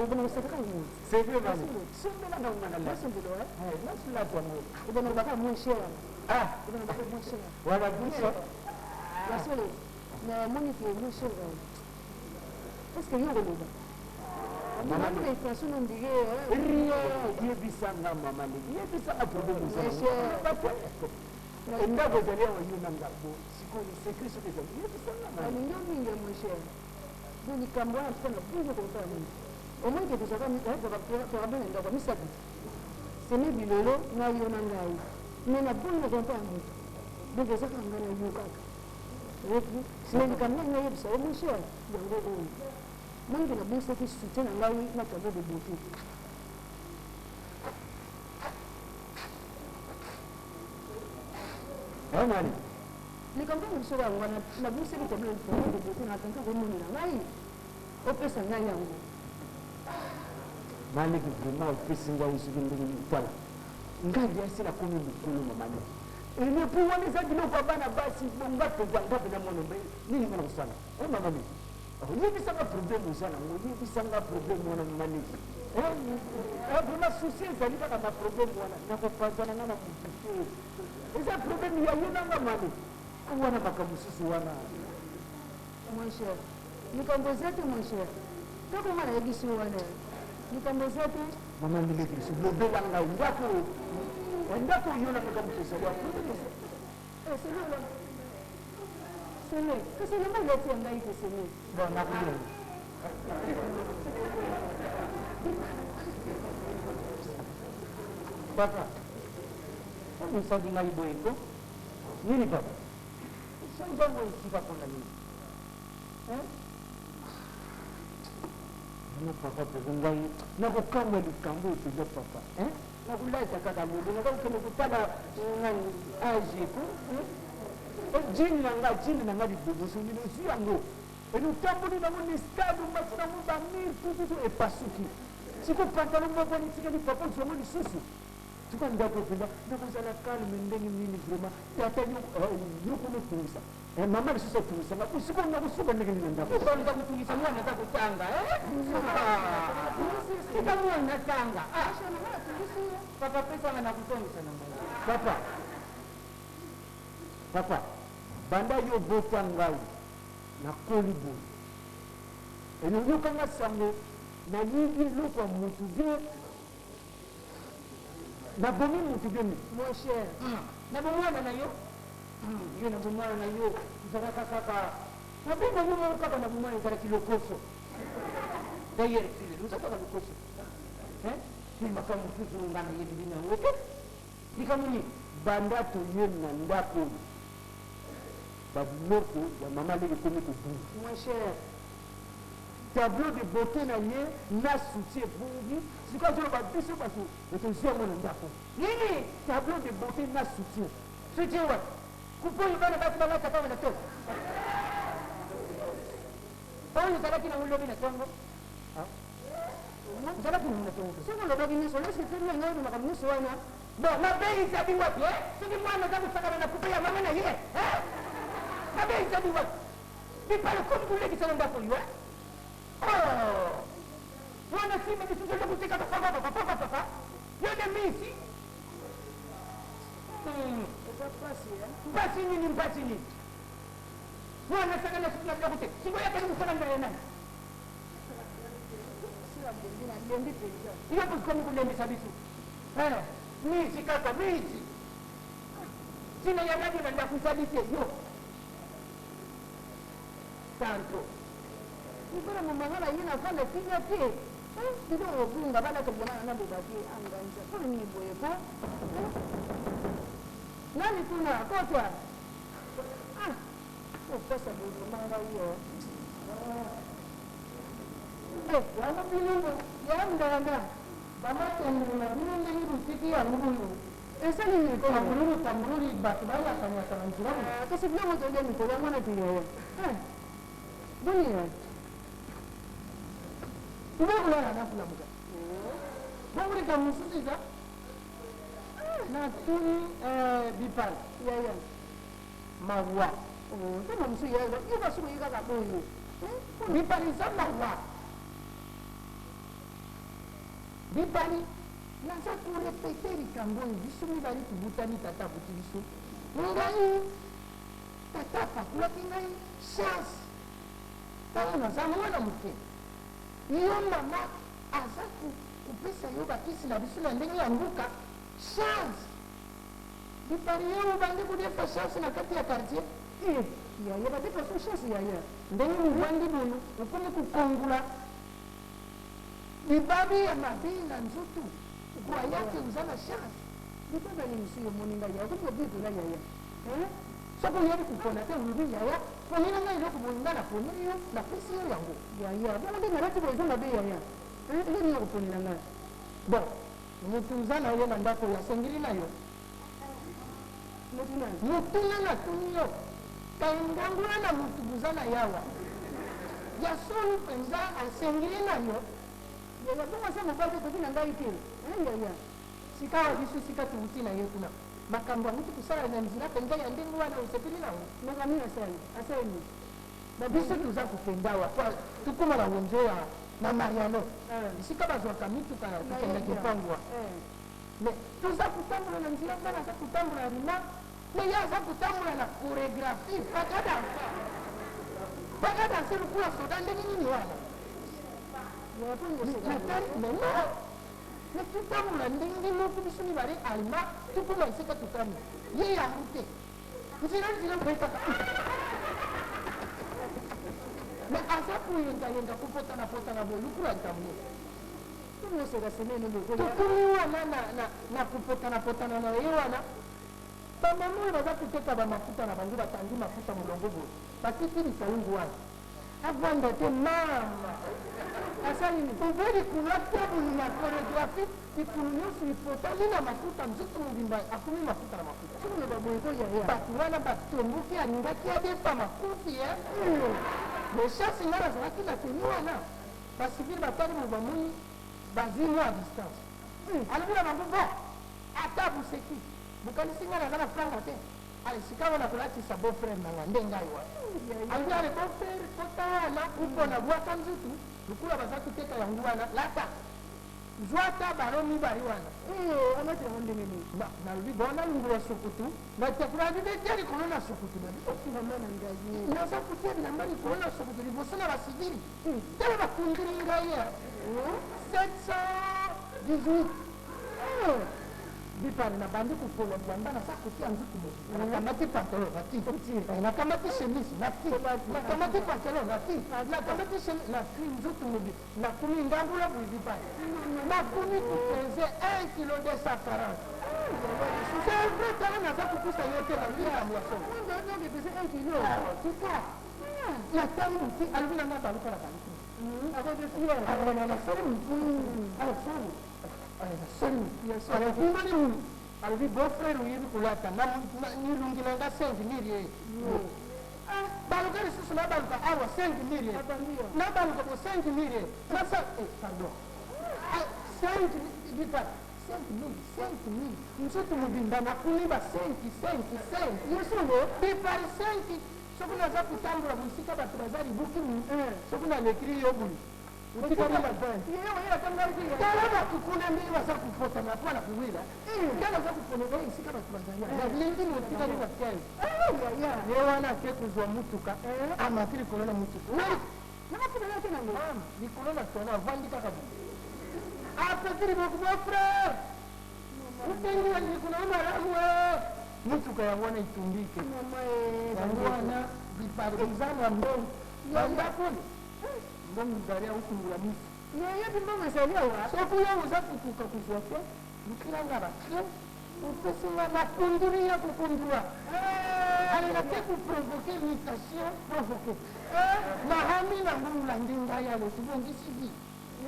obana kosaka kaka moto. C'est vrai, maman. Sombela na ngana la. Nasombela, hein. Eh, nasolata yango. Obana kobaka moins cher. Ah, Obana kobaka moins cher. wana biso. Nasolo. Namoni ke moins cher. Est-ce que yo koloba? Mama Mama, inflation on dirait. Rien, yebisanga mama leki, yebisanga problème Mon ozala. cher. Ndako ezali awa yo na ngambo. Sikoyo secret soki ezali, yebisanga mama. Nalingi yo mingi ya mon cher. Donc likambo wana tuka na bungo kosala mingi. Omoni ke tozalaka tozalaka ndako misato. Seme bilolo na yo na ngai. Mais na bungo kompa ya moto. Donc ezaka ngai na yo kaka. Oyoki? Mais likambo ngai nayebisa yo mon cher, yango oyo. Moni ke nabongisaki soutien na ngai na tableau de beauté. Nani? Likambo ya mosolo yango wana, nabungisaki tableau de beauté na tanke okomonela ngai, opesa ngai yango. Maleki vraiment opesi ngai soki ndenge nini tala ngai liasi nakomi mokolo mama leki elepo wana eza biloko ya bana basi bonga mpenza nga mpenza mwana mbe nini nga na kosala e mama leki yebisanga problème oza nango yebisanga problème wana mama leki vraiment souci ezali kaka na problème wana nakopanzana nga na motu te eza problème ya yo nanga male wana makambo mosusu wana. Mon cher, likambo eza te mon cher. Kaka nga nayebisi yo wana likambo eza te. Mama Mileki biso lobela ngai ndako ndako yo na kaka moto ezali ya problème eza. Eh, sele wana. Sele, kasi elamba elati ya ngai te sele. Bon, nakolia. Papa, osali ngai boye ko? Nini papa? Osali bango esika mpona nini? Yo papa mpenza ngai nakokamwa likambo oyo mpenza papa. Nakolata kaka lelo nakokende kotala nani age ko jini na nga jini na nga liboso nini ozwi yango eno otamboli nango na stade omati nango bamire tututu epasuki siko pantalon moko wana etikali papa ozwi yango lisusu tika ndako mpenza nakozala calme ndenge nini vraiment tata yo kuna otungisa mama lisusu atungisanga sikoyo nakosuka ndenge nini na ndako obaluka kotungisa mwana aza kotanga tika mwana tanga papa pesanga na kotongisa na ngai papa papa banda yo bota ngai nakoli boye eyokanga sango nayibi eloko ya motu bien nabomi motu bien mon cher na bomwana na yo yo na bomwana na yo ezalaka kaka mabe na yo moko kaka na bomwana ezalaki lokoso d'ailleurs filelo oza kaka lokoso me makambo mosusu nga nayebi bino yango te likambo nini banda toye na ndako oyo babiloko ya mama leki ekomi kobunga mon cher tableau de beauté na ye na soutien ebungi sikoyo azoloba biso bato tozwi yango na ndako nini tableau de beauté na soutien soutien wapi kupe oyo bana basi balata kaka na tongo oyo ozalaki nango lobi na tongo ozalaki nango na tongo soki olobaki nyonso olesepeli na ngai makambo nyonso wana bon mabe ezali wapi soki mwana aza kosakana na kupe ya mama na ye mabe ezali wapi bipale komi kolekisa na ndako yo mwana nsima lisusu oza kotekaka papa papa papa papa yo nde misi eza mpasi mpasi nini mpasi nini mwana asakana susu na biloko te sikoyo akali kosala mbele nani nalembi mpenza yo kokomi kolembisa biso misi kaka misi ntina ya radio na ndako ezali te yo tanto mikolo momanga na ye nafanda kimia te biloko obunga balata bilamba na boba te anganza mpona nini boye ko nani kuna kotwa opesa boye vraimen ngai yo yango bilungu ya ndanda bamatembulu na bino ndenge botiki yango boyo eza nini tambululu tambululi bato bayakanyaka na nzela kasi biloko tolia mikolo yango wana toyoya boni ya ubekulala nakulamuka bongoleka mosusu eza natuni bipala yaya mawa ntango mosusu yaya yo basuku ye kaka boye bipali eza mawa bipali naza korepete likambo oyo biso mibali tobutani tata abuti biso ngai tata apakolaki ngai chance ntango naza mwana moke yo mama aza kopesa yo bakisi na biso na ndenge ya nguka chance bipali yo obandi kodefa chance na kati ya quartier yaya badefa so chance yaya ndenge movandi boyo okomi kokongula libabi ya mabe na nzoto okoyaki oza na chance libabi ya mosusu omoni ngai yaya okomi kobikola yaya soki oyebi kopona te olobi yaya ponela ngai eloko boye ngai naponeli yo napesi yo yango yaya bongo nde nalati boye eza mabe yaya eza nini ya koponela ngai bon motu oza na yo na ndako oyo asengeli na yo. Motuna natuni yo, kangangula na mutu buza na yawa ya solo mpenza asengeli na yo? Yaya, bongo aza mobali te, toki na ngai te, yaya. Sikawa biso esika touti na ye kuna, makambo awuti kosala na nzela mpenza ya ndenge wana, osepeli na yango? Makambo nini asali? Asali nini? Biso toza kokende awa po tokóma na wenze ya na Mariano, esika bazwaka mituka ya kokenda Kimpangu. Mais toza kotambola na nzela, nga naza kotambola rima, mais ye aza kotambola na chorégraphie, paka danse, paka danse lokola soda. Ndenge nini wana? Natali, mais non, mais totambola ndenge moko biso mibale alima, tokóma esika tokami, ye yango te, nzela nzela boye kaka, mais aza koyengayenga, kopotana potana boye lokola ntambo. Tokomi wana na kopotana potana na ye wana, bamama oyo baza koteka bamafuta na bango batandi mafuta molongo boye, batiki lisaungu wana, avanda te. Mama, asali nini? Obe likolo atabulu na chorégraphie, likolo nyonso epotami na mafuta, nzoto mobimba akomi mafuta na mafuta. Sokoloba boye ko, yaya. Bato wana batomboki, alingaki adefa makufi. Mais chance, nga nazalaki na tenue wana, bacivils batali mo, bamoni, bazwi mwa distance. Alobi na bango: "Bon, ata boseki, bokanisi nga naza na franga te. Ale, sika wana kolatisa beau frère na nga nde ngai wana." Alobi: "Ale, beau frère, kota wana upona bwaka nzutu lokola baza koteka yango wana, lata, zwa ata baro mibale wana." Alati yango ndenge nini? Nalobi: "Bon, nalungula sukutu, natekula bibetia likolo na sukutu." Mama na ngai! Naza kotia bilamba likolo na sukutu liboso na bacivils. Tala, bakundeli ngai ya 718 bipale. Nabandi kopola bilamba, naza kotia nzutu mobimba. Nakamati pantalon, nati, nakamati chemise, nati, nakamati pantalon, nati, nakamati chemise, nati nzutu mobimba, nakumi ngangula boye bipale, nakumi kopese 1 kilo 240. C'est vrai, tala, naza kopusa yo te, na likambo ya solo. Pese 1 kilo? Tika, natali motu, alobi nanga baluka na baluka. Akote fier. Nasali motu, asali, nasali, akumbani munu, alobi: "Beau frère, oyebi kolata, nilungi na nga 5 000 ye." Baluka lisusu, nabaluka awa 5 000 ye, nabaluka bo 5 000 ye, nasa, pardon, 5 bipa 5 000, 5 000, nzoto mobimba nakumi ba 5 5 5. Yosolo. Bipari 5. Soki naza kotambola mosika, bato baza libuki, soki nalekili yo boye, otikali na 20. Ye oyelaka ngai te. Tala bato kuna ndenge baza kopotana mpo na kowela. Nga naza koponela esika bato bazali, nalingi otikali na 15. Yaya. Ye wana ake kozwa mutuka, amati likolo na mutuka. Namafuta te nango. Likolo na tona, avandi kaka boye, apesi liboko: "Beau frère, obengi ya likolo malamu." Mutuka yango wana etumbi te. Yango wana bipale eza na mbongo bandako, mbongo ezali, aofungola miso. Yeyebi mbongo ezali awa. Soki yo oza kokoka kozwa te, lukilanga baclé, opesinga, nakunduli ya kokundula. Alinga te koprovoquer imitation provoqué, nahami nango, olandi ngai, ale tobongisi vi.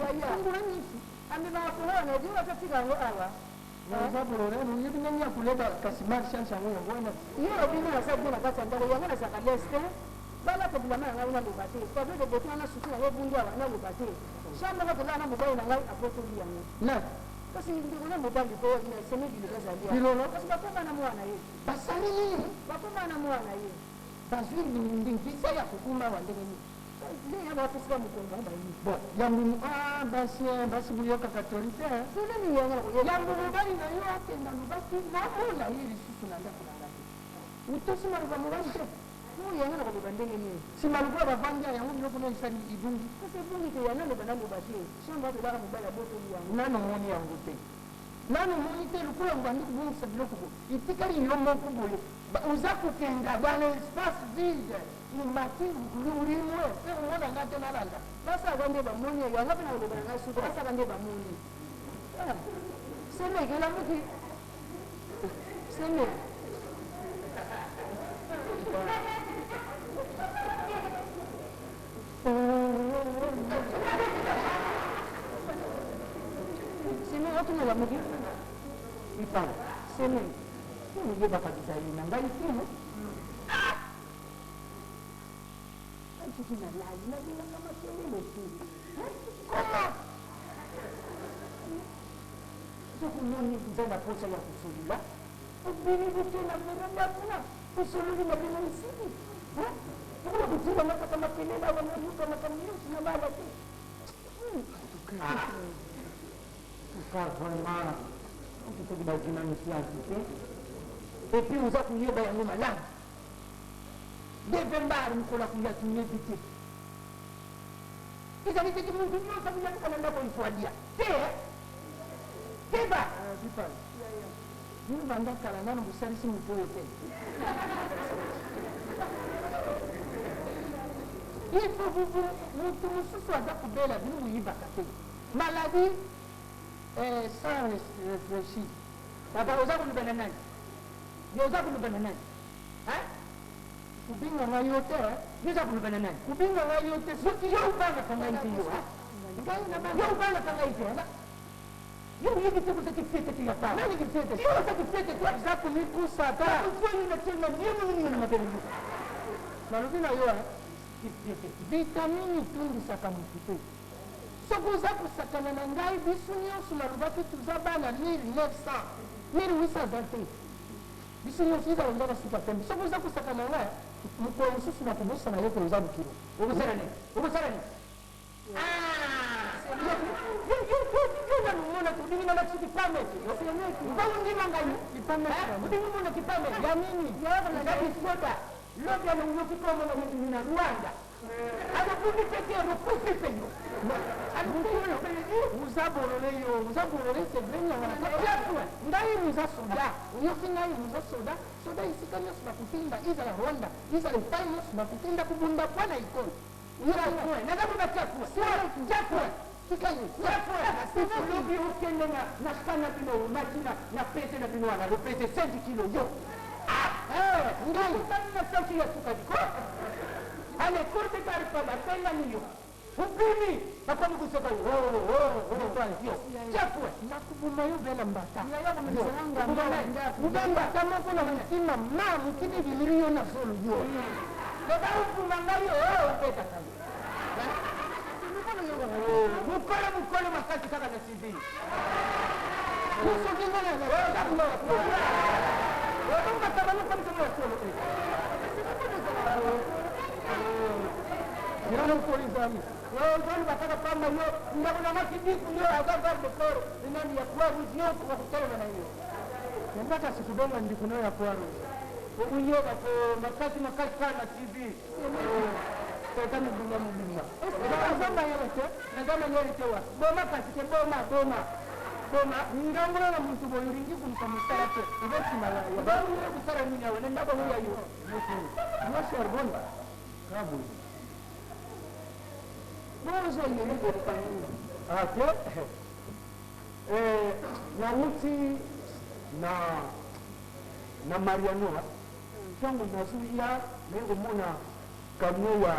Yaya. Fungula miso. Amemaka kongo wana, edi ototika yango awa. Eza problème, oyebi ndenge ya koleba, kasi malchance yango, yango wana. Ye obimi, naza bien na kati ya ndako, yango nazalaka leste, balata bilamba na ngai, naloba te. Tableau de beauté wana, suki yango ebungi awa, naloba te. Chambre moko tozala na mobali na ngai, abotoli yango. Na Kasi ndeko na mobali po seme biloko ezali awa. Bilolo. Kasi bakoma na mwana ye. Basali nini? Bakoma na mwana ye. Bazwi ndingisa ya kokuma wa ndenge nini? Nde ya bapesika mokongo yango bayi. Bon, yambo basi basi boyokaka tori te. Toleni yango na koyeba. Yambo mobali na yo akenda, lobaki namona ye lisusu na ndako na ngai te. Otosi maloba mobali te. Mo yango na koloba ndenge nini? Nsima lokola bavandi ya yango, biloko no esali ibungi. Kasi ebungi te, yango aloba, naloba te. Chambre tolaka, mobali abotoli yango. Nano omoni yango te, nano omoni te. Lokola obandi kobongisa biloko boye, etikali yo moko boye. Oza kokenda dans l'espace vide, omati ulimwe mpe omona nga te, nalanda. Basalaka nde bamoni yango mpe na koloba na ngai, suka basalaka nde bamoni. Semeki olamuki, semeki. Semeki otuna, olamuki. Ipala. Semeki. Oyebaka bizaleli na ngai te. Ah! Soki nalali, nalingaka makelele te. Koma soki omoni oza na posa ya kosolola, obimi boke na veranda kuna, osololi na bino, esili. Okoma kotiela kaka makelele awa, nayoka makambo nyonso, nalala te. En tout cas, vraiment, soki bazwi nanu science te. Et puis oza koyeba yango malamu, devembar mokolo akoya, toyebi te. Ezali teke motu nyonso akoyakoka na ndako, ifo alia te. Keba. Bino banda kala nano bosalisi motu oyo te. Il faut motu mosusu aza kobela, bino boyibaka te. Maladie sans réfléchir. Papa, oza koloba na nani? Yo oza koloba na nani? Kobinga ngai yo te. Yo oza koloba na nani? Kobinga ngai yo te. Soki yo obangaka ngai te, yo ngai yo obangaka ngai te, yo oyebi te kozaki fete te ya pa nani kifete? Yo ozaki fete te. Eza komikusa ta. Ofani na telema nini na mabele? Nalobi na yo, vitamine etundisaka motu te. Soki oza kosakana na ngai, biso nyonso nalobaki toza bana 1900, 1800 aza te. Biso nyonso ezala oza na suka pembe. Soki oza kosakana na ngai, mokolo mosusu nakobosana yo ke oza mokilo. Okosala nini? Okosala nini? Yo nanu mona odingi na lakisi kipamete. Ndima ngai odingi mona kipamete. Ya nini? Ezali soda lobi alongoki komona motu na Rwanda, alokufi pete, alokufi pe yo. Oza bolole, yo oza bolole, c'est vrai. Nyanga ngai muza soda, oyoki? Ngai muza soda. Soda esika nyonso bakotinda, ezala Rwanda, ezala epai nyonso bakotinda kobunda mpo na ekole. Tika ye. Lobi okende na ka na bino, omati na pese na bino wana, lopese 5 kilo yo. Ngai otani na sasi ya sukali ko ale korte kari pala apengani yo, ubimi, bakomi koseka yo. Yo chafue. Nakoboma yo bela mbata. Mbata moko na motima ma mokili ebimiri yo na zolo yo. Loba obuma ngai, yo obetaka yo mokolo mokolo makasi kaka na civil. Soki ngai mokolo ezali. Ozoluba kaka pamba. Yo ndako nanga kidiku, yo aza garde corps nani ya Croix Rouge, yo okotelema na yo. Yanga kasi kobenga ndeko na yo ya Croix Rouge. Okoyoka ko makasi makasi kaka na civil, tata mobimba mobimba. Oza mayele te. Naza mayele te wa boma kasi te, boma, boma, boma. Ngango na motu boye olingi koluka mosala te, eza nsima ya Baoyo kosala nini awa na ndako oyo ya yo? Mwasi boni? Kaboye. Bozo yeli koluka nini? Ate nauti na Mariano. Ntango nazoya, naye komona camion ya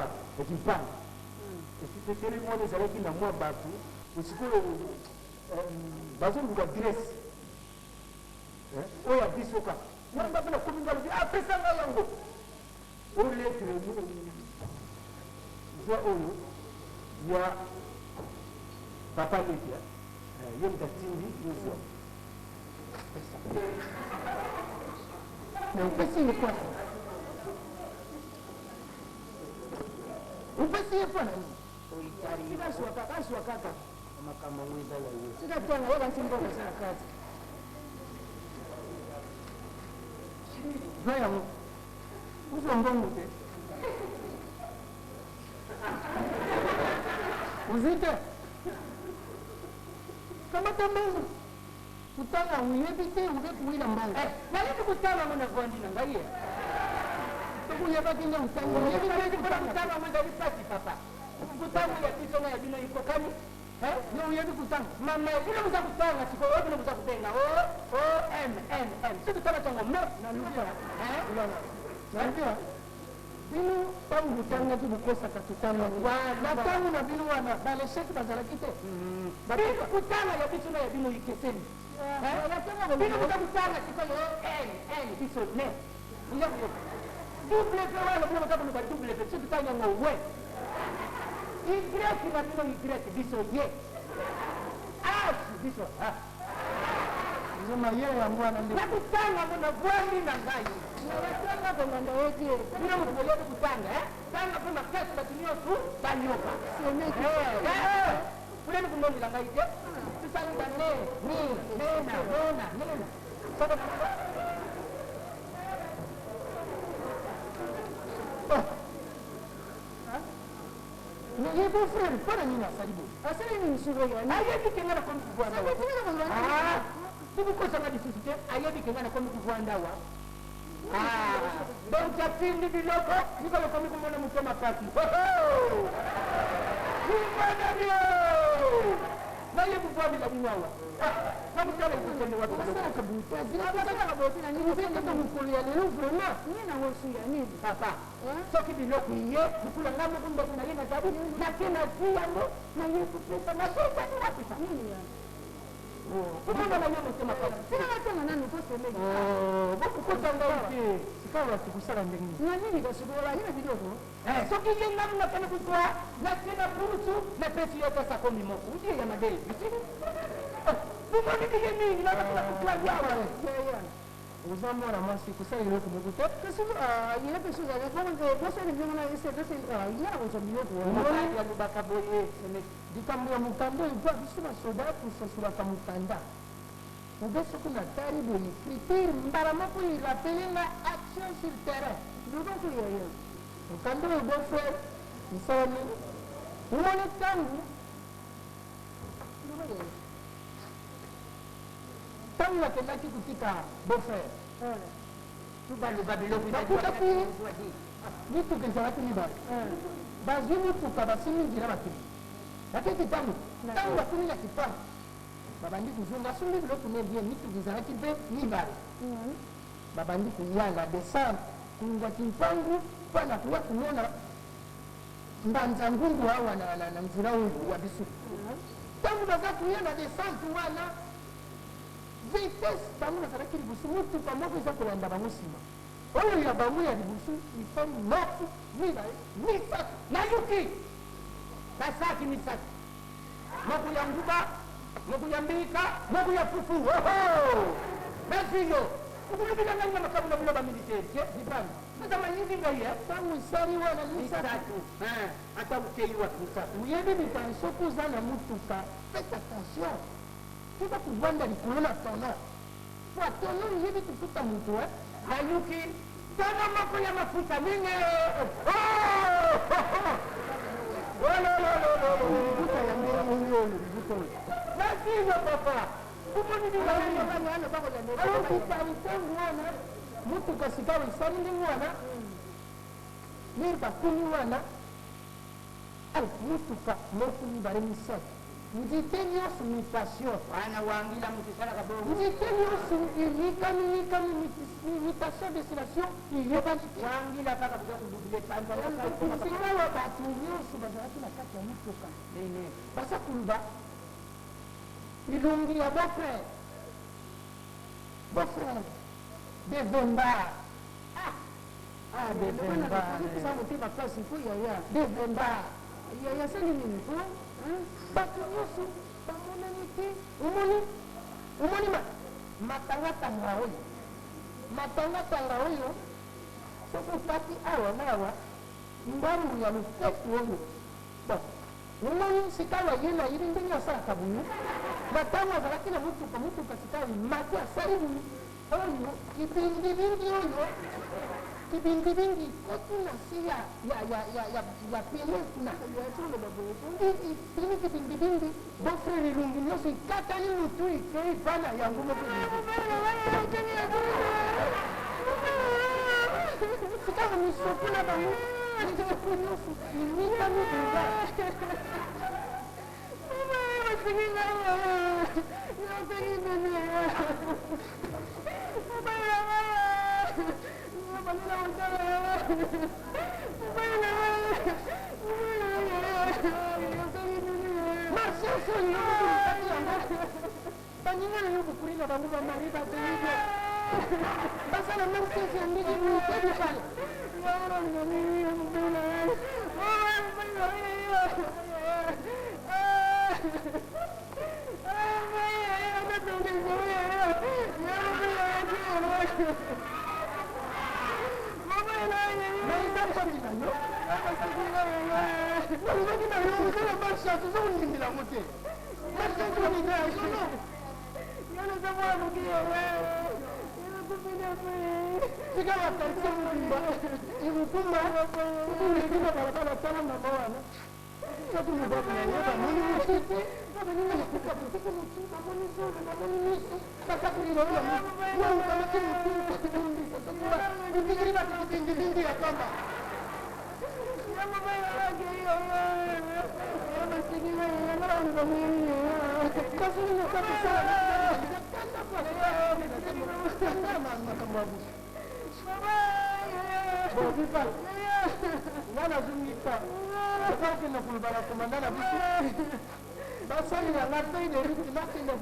kimpanga etelemi wana, ezalaki na mwa bato. Sikoyo bazoluka graisse oyo ya biso kaka wana. Mpe nakomi, nga lobi apesa ngai yango o lettre zwa oyo ya papa leki ye moto atindi yozwa. Na opesi ye kwa? Opesi ye mpo na nini? Sikazwa kaka, azwa kaka. Makambo yango eza ya yo. Sika twanga yo banti mbongo eza na kati. Zwa yango, ozwa mbongo te, ozwi te. Kamata mbongo. Kotanga oyebi te, oke kuwila mbongo. Nayebi kotanga ngo, navandi na ngai ye. Soki oyebaki nde otangi, oyebi te. Mpona kotanga ngo ezali pasi, papa. Kotanga ya biso na ya bino ekokani. Yo oyebi kotanga? Mama, bino boza kotanga sikoyo, oyo bino boza kobenga o O M N M, soki totanga ntango me. Naluki. Bino ntango botangaki bokosaka totangaki na ntango na bino wana balesheke bazalaki te. Bino kotanga ya biso na ya bino ikeseni. Bino boza kotanga sikoyo l l biso ne boza koyoka double v wana, bino boza koloba double v, biso totanga yango we y na bino y, biso ye h, biso h. Eza mayele yango wana nde. Nakotanga ngo na vwandi na ngai. Natanga kolanda ye te. Bino moto boyebi kotanga, tanga mpe makasi, bato nyonso bayoka. Semeki. Fuleni kundongela ngai te, tusalanga ne ni nena nena nena. Mais ye beau frère, mpo na nini asali boye? Asali nini sikoyo? Ayebi ke ngai nakomi kuvwanda wa. Tika koloba. Bokokosanga lisusu te, ayebi ke ngai nakomi kuvwanda wa, donc atindi biloko. Sikoyo okomi komona motema pasi imanabio naye kuvwandela bino awa nakotala ekokende wapi? Basalaka boye te. Basalaka boye te na nini? Kaka mokolo ya lelo vraiment. Nini nango suya nini? Papa, soki biloko ye mokula, ngai moko ndeko na ye nazali nake nazwi yango naye kopesa napesani napesa. Nini wana? Komona na ye motema pasi. Tika natanga nanu ko, semeki. Bokokota ngai te. Sikawa tokosala ndenge nini? Na nini kasi koloba ye na biloko? Soki ye ngai nakende kozwa, nake na burusu, napesi yo tasakomi moko udie ya madei bisili bomoni ndenge mingi nazakuna kozwa yawa. Yaya. Oza mwana mwasi, kosala eloko moko te. Kasi ye mpe soki bosali biloko na ye na kozwa biloko wana. Mobali alobaka boye, semeki. Likambo ya mokanda oyo, mpo biso basoda kosasolaka mokanda obe, soki natali boye critère mbala moko erappeler nga action sur terrain. Loba ko, yaya. Mokanda oyo, beau frère, esalami omoni ntango Loba, yaya. Ntango nakendaki kotika beau frère, Tubaloba biloko. Bakutaki mituka ezalaki mibale, bazwi mituka, basimi nzela, bakende, bakeki. Ntango bakomi na Kipango, babandi kozonga, asombi biloko ne bien. Mituka ezalaki mpe mibale, babandi koya na descente kolongwa Kimpangu mpona koya komona Mbanza Ngungu awa na nzela oyo ya biso. Ntango baza koya na descente wana, vitesse, bango bazalaki liboso, motuka moko eza kolanda bango nsima. Oyo ya bango ya liboso isali moko, mibale, misato. Nayoki basaki misato, moko ya nguba, moko ya mbika, moko ya fufu. Oho, nazwi yo okolobela ngai na makambo na bino bamilitaire te. Libanda. Naza mayingi ngai e. Ntango esali wana misato. Misato, ata okei wapi, misato. Oyebi likambo, soki oza na motuka, faites attention, toza kovanda likolo na tonneau, po tonneau oyebi kofuta motu. Nayoki tono moko ya mafuta mingi. Libuta ya ndenge nini oyo, libuta oyo? Nazwi yo, papa, omoni Alors ntango wana motuka sikawa esali ndenge wana, mire bakumi wana, ale motuka moko, mibale, misato, nzete nyonso mutation. Wana wangila moto esalaka bongo. Nzete nyonso enikami nikami, mutation, destination eyebani te. Wangila kaka boza kolubile. Sikawa bato nyonso bazalaki na kati ya motuka baza koloba bilongi ya beau-frère, beau-frère Devemba. Ah, Devemba. Eza motema pasi po, yaya. Devemba. Yaya asali nini po? Bato nyonso bamonani te. Omoni matangatanga oyo, matangatanga oyo, soki okati awa na awa, ndambu ya loketu oyo. Bon, omoni sikawa ye na yebi ndenge asalaka boye na ntango azalaki na motuka. Motuka sikawa emati, asali boye, oyo kibingibingi, oyo kibingibingi koti na se ya pneu kuna, pini kibingibingi. Beau-frère elongi nyonso ekatani, motu ekei bana yango moko. Sikawa misopo na bango, misopo nyonso enikami deja. Soni yo moto olukaki yango. Baninga na yo bokuli na bango ba mari ba baby. Basala meme test ya ndenge boye te bibale. Mais eza mpasi na yo. Nalobaki na yo oza na malchance, oza kondimela yango te. Malchance wana eza ya solo. Tika ba quartier mobimba ekokoma soki oleki na balabala tala mama wana soki mobali na ye bamoni motu te babaninga bakuta kotiki motu bamoni zolo bamoni miso basakolila yo na motu yo okamati motu okobundisa soki otikili bato kibindibindi ya pamba. Nga nazongi pa nakokende koloba na komanda na biso basalela nga feuille de route nakende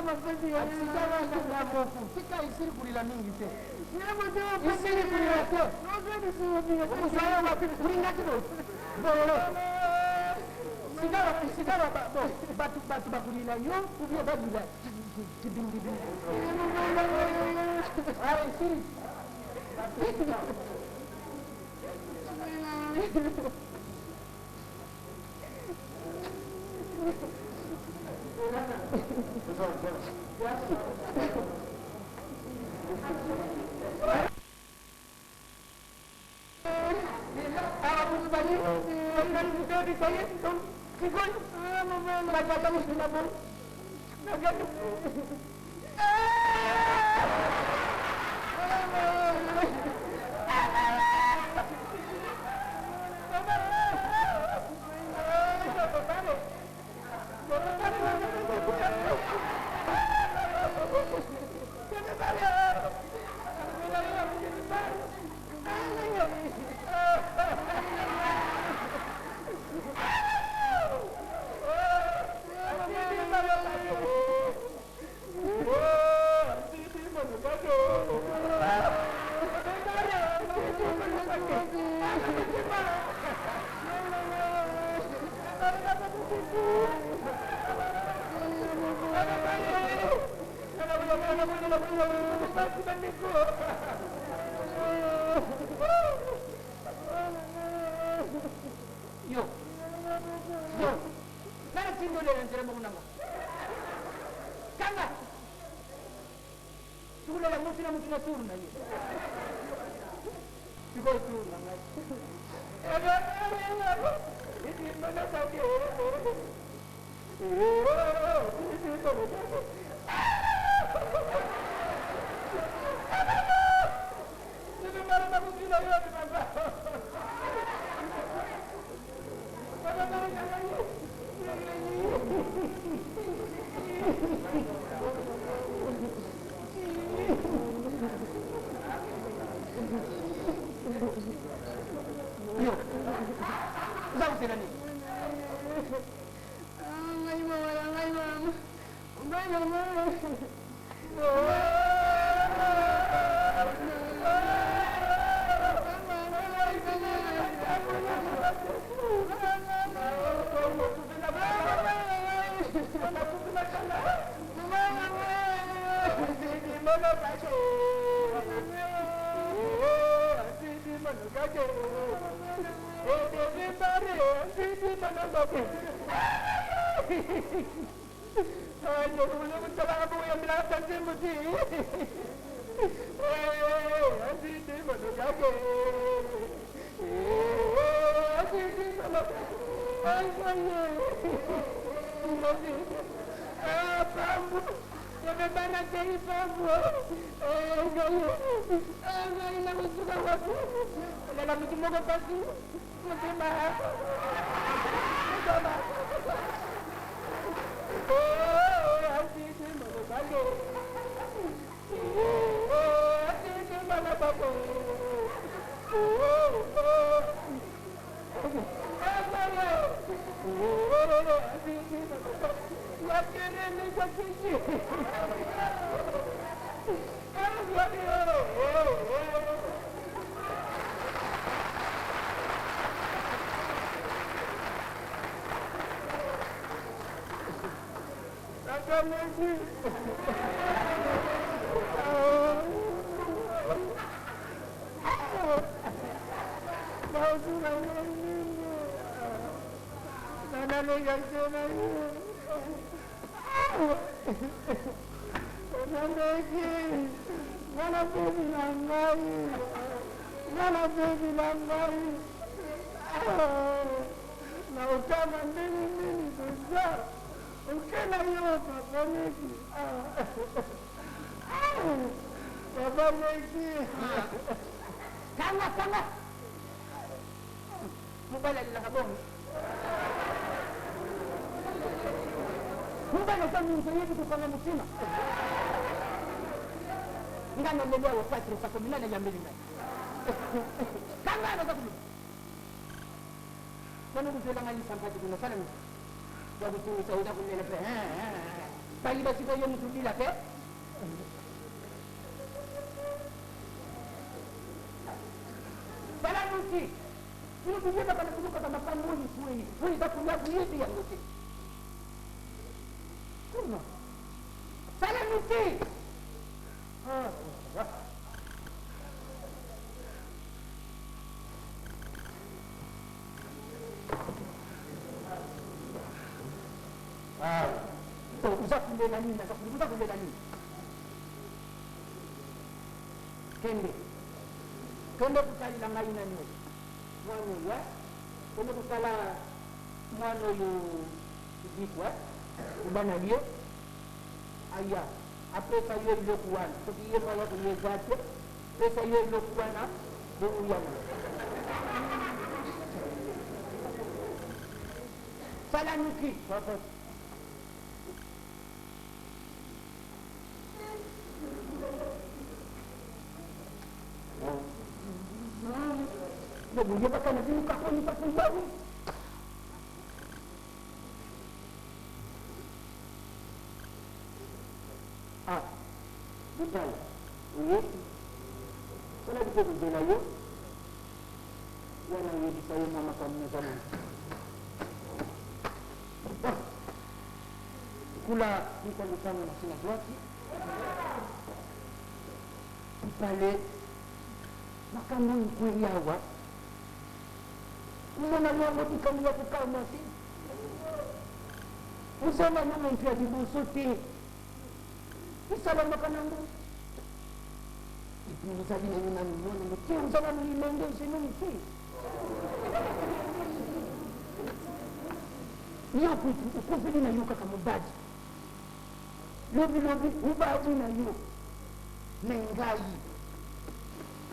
koverifie accident wana nga moko. Tika esili kolila mingi te, esili kolila te. Okozala wapi? Olingaki bololo sika bato bato bakolila yo ou bien balila kibindibindi? Esili. Yo yo, nana tindi olela nzela moko nanga kanga tukulela mutu na mutu na turu na ye sikoyo turu na ngai. Yo oza kosela nini? Ngai mama na ngai, mama ngai, mama. Kanga kanga mobali alelaka bongo mobali aza moto oyebi kokanga motema nga naleli awa patre sakomina nayambeli ngai kanga naza koloba bana kozwela ngai lisampati kuna sala moto ya kotungisa oza kolela mpe bayiba sikoyo motu bila mpe Tala noki bino boyebaka na bino kaka makambo oyo ekwei oyo eza koya boyebi yango te. Kuna sala noki. Ah, oza kolela nini? Oza kolela nini? Kende kende kotalela ngai nani oyo mwana oyo eh? Kende kotala mwana oyo Ziku eh? Loba na ye aya apesa yo eloko wana, soki ye moko aya koya eza te, pesa ye eloko wana bongo ya na sala noki papa. Boyebaka na bino kakoni kakumbani. Ah, botala oye salaki mpe kozela yo wana oyebisa ye mwa makambo naza na Kula moko lupango na se na droite mibale makambo oyo ekweli awa komona yango likambo ya kokamwa te oza nano moto ya liboso te esalamaka nango epuis ozali nayo nano mwana moke oza nano elenge jeune moke Yo kutu okufeli na yo kaka mobali lobi lobi mobali na yo me ngai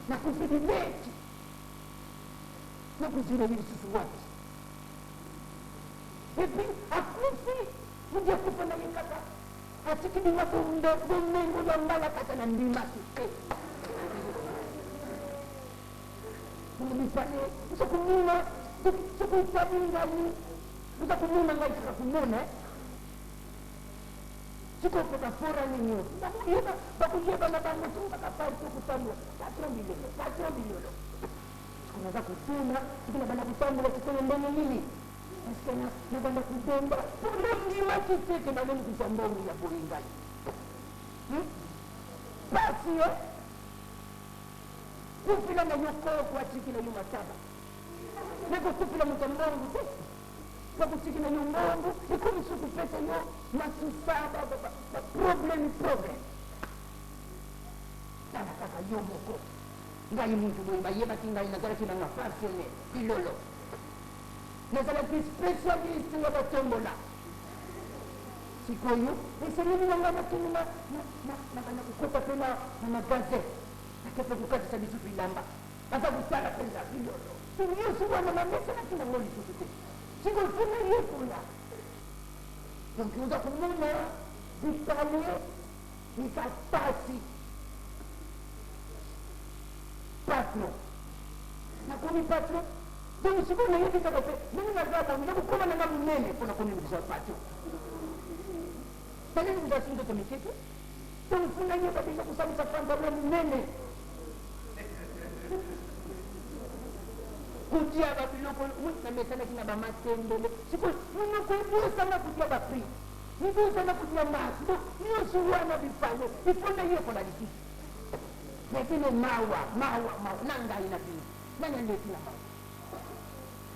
nakufeli leki nakozela ye lisusu wapi epuis akufi modi akufa na ye kaka atiki bima bomengo ya mbala kaka na ndimaki te Mibale oza komona soki otali ngai oza komona ngai kaka komona sikoyo mpe bafora nini oyo bakoyeba bakoyeba na bango soki kaka partout kotambola patron bilolo patron bilolo sikoyo naza kotuna soki nabanda kotambola sikoyo ndenge nini parceke nabanda kobomba mpo nandimaki te ke naloni kozwa mbongo ya boye ngai pasi yo Kufela na yo koko atikela yo mataba me kokufela moto ya mbongo te po akotikela yo mbongo ekomi so kopesa yo masusa baproblème problème tala kaka yo moko ngai mutu boye bayebaki ngai nazalaki nanga pensionne bilolo nazalaki spécialiste ya batombola sikoyo esengeli na ngai nakende nabanda kokota mpe na magasin Ake pe kokatisa lisusu bilamba. Aza kosala penza bilolo. Nioso wana namesanaki nango lisusu te. Sikoyo faut nayekola. Donc oza komona bipale eza pasi. Patron. Nakomi patron. Donc sikoyo nayebi kaka te ndenge naza boye, nakokoma na nga monene mpo nakomi kozwa patron. Nalingi kozwa su nzoto mike te. Donc mpo nayeba deja kosalisa pantalon monene, kotia ba biloko oyo namesanaki na ba matembele. Sikoyo monoko ebosana kotia ba frites, ebosana kotia masi, donc nyonso wana bifale il faut nayekola lisusu. Mais bino mawa, mawa, mawa na ngai na bino. Nani aleki na mawa?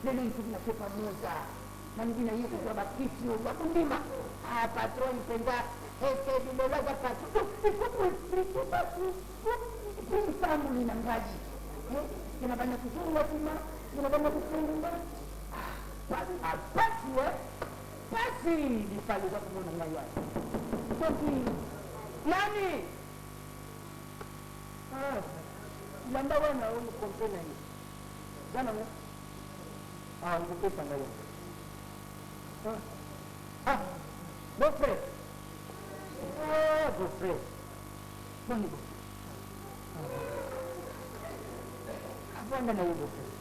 Lelo ifuki na kepa moza nalobi na ye kozwa bakisi oyo akondima. Ah, patron mpenza esebi lelo aza patron. Donc il faut koexplike bato mitamboli na ngai ke na banda kozonga nsima, ke na banda kokende nga pasi, pasi lifalo eza komona ngai wana. Soki nani Ah, bilamba wana oyo kompe na ye eza nango, ah, okopesa ngai yango. Ah, ah, beau frère, ah, beau frère, boni beau frère, avanda na yo beau frère,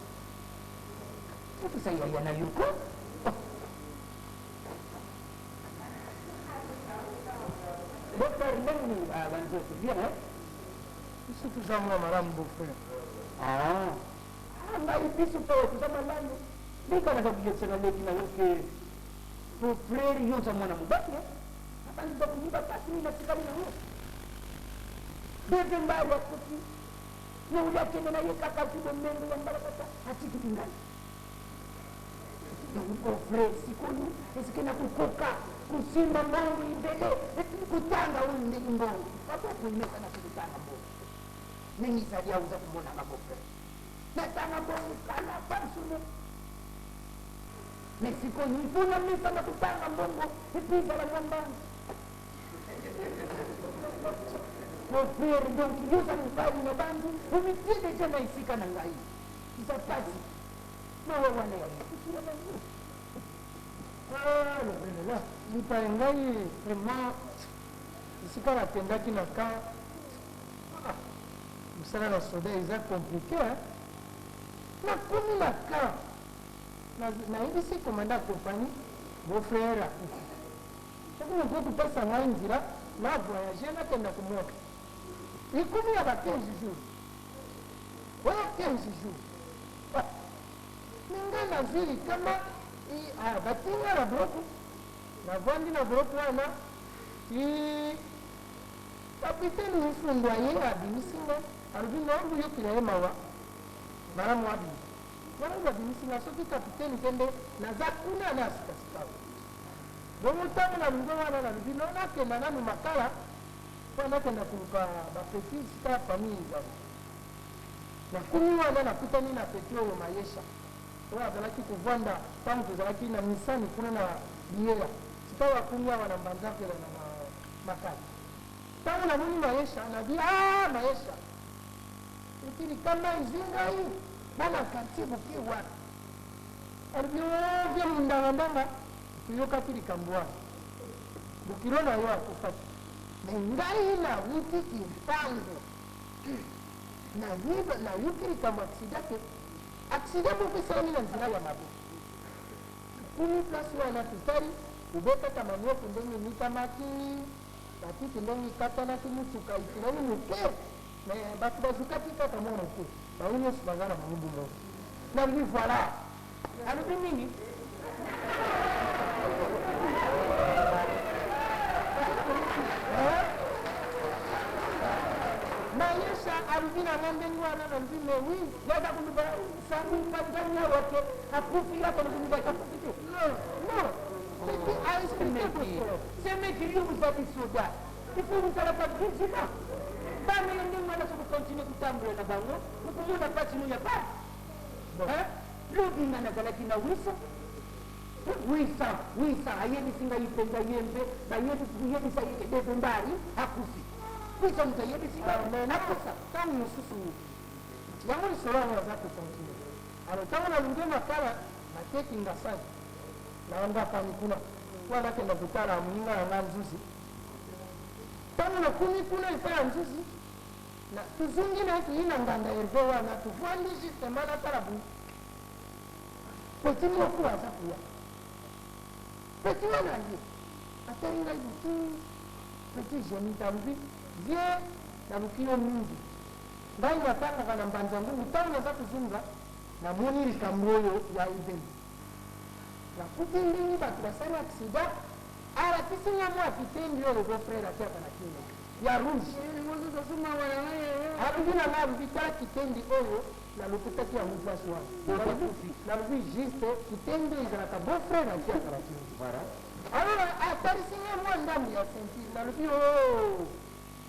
opesa yaya na yo ko. Beau frère, ndenge nini banzoto bien, hein? Biso toza mwa malamu, beau frère. Ah, ah, ngai biso mpe toza malamu. Ndenge naza koyebisa na leki na yo ke beau frère, yo oza mwana mobali, abandi bakoyiba mpasi nini natikali nango. Bebe mbali akufi, yeuli akende na ye kaka azwi bomengo ya mbalakata, atikiki ngai. Donc beau frère, sikoyo esike na kokoka kosimba mbongo ebele, kotanga oyo ndenge mbongo babokoyimesa na kotanga mbongo ndenge ezali awa, oza komonanga beau frère, natanga mbongo kala basumu, mais sikoyo il faut namesana kotanga mbongo et puis ezala mwa mbangu. Beau frère, donc yo oza mobali na bandu, omitie deja na esika na ngai, eza pasi, mawa wana ya mokusila na yo. Ah, la lipa ya ngai vraiment, esika nakendaki na camp, ah, mosala na soda eza compliqué, hein? Nakomi na camp, nayebisi commandant ya compagnie, beau frère akufi, soki mokoki kopesa ngai nzela na voyage, nakenda komona. Ekomi ya ba 15 jours oyo, 15 jours. Ah, me ngai nazwi likama, ah, batinga na boloko, navandi na boloko wana ti kapitene Mfundo aye abimisi nga. Alobi naombu yokila ye mawa, malamu abima, malamu babimisi nga. Soki kapitene te nde naza kuna na sikasika. Bongo ntango nalingi wana, nalobi no nakenda nanu Makala mpo nakenda koluka bapeti sika famille ezali. Nakomi wana, nakutani na petit oyo Mayesha, oyo azalaki kovanda ntango tozalaki na misani kuna na Biyela. Sika akomi awa na Mbanzakela na Makala. Ntango namoni Mayesha, nabi: "A Mayesha, eti likama ezwi ngai, bana quartier boke wapi?" Alobi: "O vie mundangandanga, toyokaki likambo wana, bokilo na yo akufaki, me ngai nawuti Kimpangu, nayoki likambo accident te, accident moko esalami na nzela ya mabe." Kumi place wana, tosali kobetaka manioko ndenge emikamaki, batiki ndenge ekatanaki, motuka esilani moke, me bato bazukaki kaka mwa moke, bango nyonso baza na bango bongo. Nalobi: "Voilà." Alobi nini? Mayesha alobi na nga ndenge wana, nalobi: "Mais oui." Yaza koluba sangu mpanzani awa ke akufi, yaka koluba akufi te. Non, non, c'était à expliquer bosolo. Semeki, yo ozali soda, il faut ozalaka vigilant. Bana ya ndenge wana, soki continue kotambola na bango, okomona mpasi no ya bana. Lobi nga nazalaki na 800 800 800, ayebisi ngai mpenza ye mpe bayebisa ye ke bebe mbari akufi. 800 moto ayebisi ngai nakosa. Ntango mosusu yango lisolo yango naza kocontinue. Alors ntango nalingi Makala, nateki ngasani naongakani kuna mpo nakenda kotala moninga na nga Nzuzi. Ntango nakomi kuna epai ya Nzuzi, tozongi na ye, toyi na nganda Herve wana, tovandi justement, natala boye. Petit moko aza koya. Petit wana aye, atali ngai butu. Petit Jenny alobi, Vieux, naluki yo mingi. Ngai natangaka na Mbanza Ngungu, tango naza kozonga, namoni likambo oyo ya ebembe. Nakuti ndenge bato basali accident, alakisi nga mua kitendi oyo beau frère atiaka na kingo, ya rouge. Alobi na ngai, alobi, tala kitendi oyo nalokotaki yango place wana. Nalobi, juste kitendi oyo ezalaka beau frère atiaka na kingo. Alors atalisi ngai mua ndambu ya ceinture, nalobi, oh!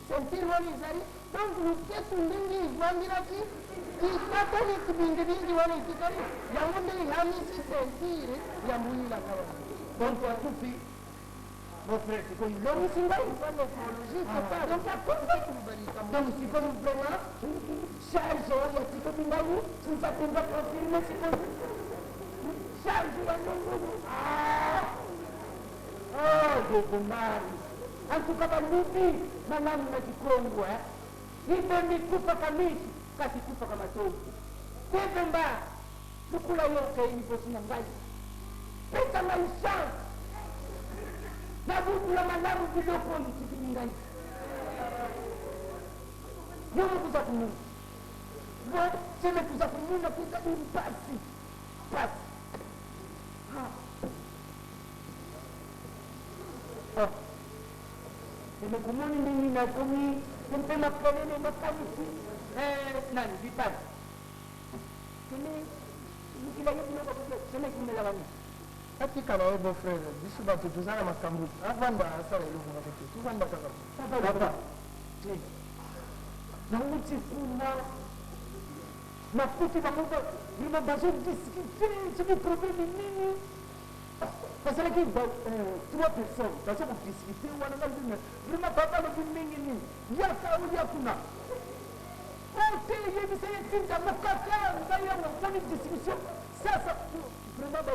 Ceinture wana ezali donc luketu ndenge evandelaki likatani kibingibingi wana etikali yango nde ehamisi ceinture ya moyilaka wana. Donc akufi mon frère sikoyo longisi ngai eza néphrologie c'est donc akufi koloba likambo. Donc sikoyo vraiment charge oyo atikomi ngai tuza mpenza confirme sikoyo charge ya ndenge. Ah oh, Gogomari, en tout cas balubi malamu na kikongo ibembe ekufaka miso kasi ekufaka matoyi te. Bemba lokola yo okei liboso na ngai, pesa ngai chance nabutula malamu biloko oyo etikili ngai. Yo moko oza komona bo seme toza komona mpenza mpasi mpasi. Ah, komoni ndenge nakomi mpe makelele makanisi nani bipasi kende lukila ye biloko seme kumela wana. Atikala ye beau frère, biso bato toza na makambo, avanda asala eloko moko te, tovanda kaka. Papa, nauti kuna, nakuti bango vraiment bazodiscuter soki problème nini. Bazalaki trois personnes baza kodiscuter wana. Nga lobi, vraiment papa alobi ndenge nini, yaka oya kuna o te, yebisa ye tindango kaka ngai yango. Omoni discussion sasa, vraiment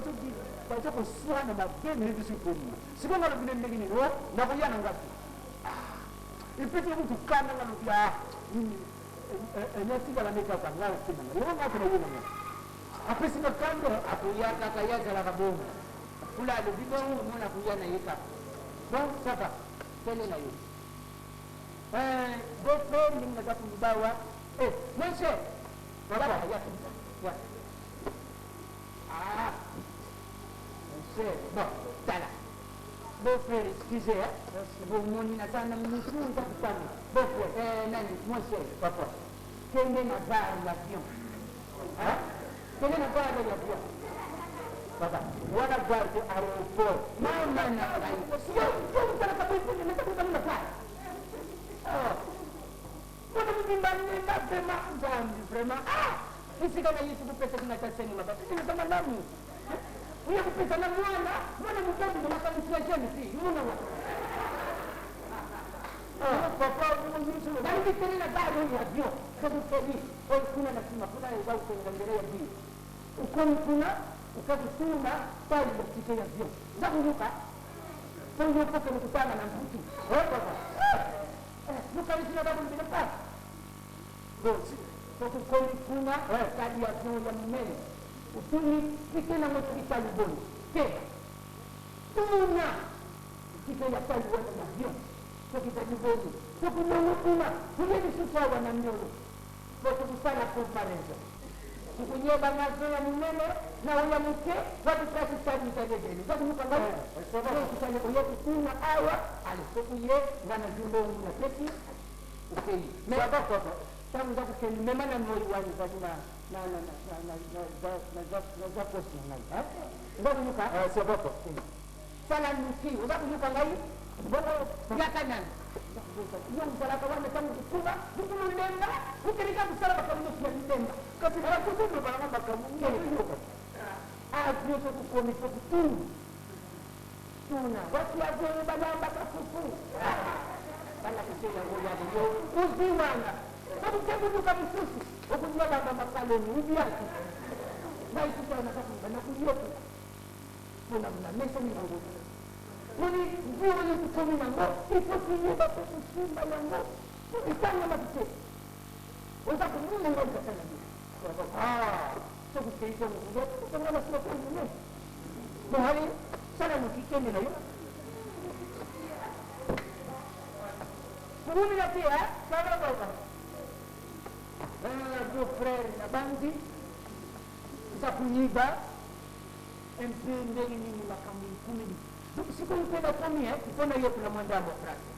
bazo koswana mabe. Nayebi soki poni sikoyo nga lobi ndenge nini o nakoya na nga te. Epesi kutu kanda. Nga lobi, ah, natikala nde kaka nga akendanga yango, nga akenda ye na nga apesi nga kanda. Akoya kaka, ye azalaka bongo. Kula alobi bongo, omona akoya na ye kaka. Bon, ça va, tele na yo beau frère ndenge naza koluba awa. Mon cher, yaka, yaka, yaka. Ah, mon cher, bon, tala beau frère, excusez hein, bomoni naza na mutu nza kotanga. Beau frère, nani, mon cher. Papa. Kende na gare ya avion, kende na gare ya avion. Papa, wana gare te, aéroport. Mama na ngai, yo osalaka boye na gare mpona mobimba ndemba. Vraiment Nzambe, vraiment, ah, esika na yesu kopesaki na taseni mabasi eza malamu. Uye kopesa na mwana, mwana mobali makambo ya jeune fille mona wa. Papa. Nalobi tele na gare oyo ya avion. Soki okei oyo kuna na nsima kuna, eza okende nzela ya bino, okomi kuna, okakotuna tali ya ticket ya avion, za koyoka po yo pokende kotanga na mputu. Papa. Lukanisi na bakolobela pasi. Bon. Soki okomi kuna, tali ya avion ya monene, otuni ticket nango soki tali boni te, tuna ticket ya tali wana ya avion soki ezali boni. Soki longo kuna, oye lisusu awa na ndolo po tokosala comparaison, tokonyeba avion ya monene na oyo ya moke, wapi place tali ezali ebele. Eza koyoka ngai? Oye kotuna awa, ale soki ye nga nazwi mbongo napesi, okei. Ça va, papa. Ntango oza kokende, mema na moi wana ezali naza poche na ngai. Oza koyoka? Ça va, papa. Sala luki, oza koyoka ngai? Bongo yaka nani yo ozalaka wana ntango kokuma okololemba, okeleka kosala makambo nyonso ya lilemba. Kasi nakozoloba nanga makambo yoka. Avion soki okomi, fo kotuna tuna wapi avion oyo balambaka fufu, balakisi yango yango yo ozwi wana. Soki okekoluka mosusu, okozwa bamba makaloni ubiaki. Ngai kuta naza koloba nakoyokola mpona na mesoni yango moni mvi oyo tokomi nango, il faut toyeba mpe kosimba yango etangamaki te. Oza komona ngai kaka na yo soki Nga na nsima mpo monene. Bon, allez, sala noki, kende na yo. Kowumela te, hein? Ça va, papa? Beau frère nabanzi eza koyiba un peu ndenge nini makambo ekumeli. Donc sikoyo mpe nakomi, hein, il faut nayekola mwa ndambo ya français.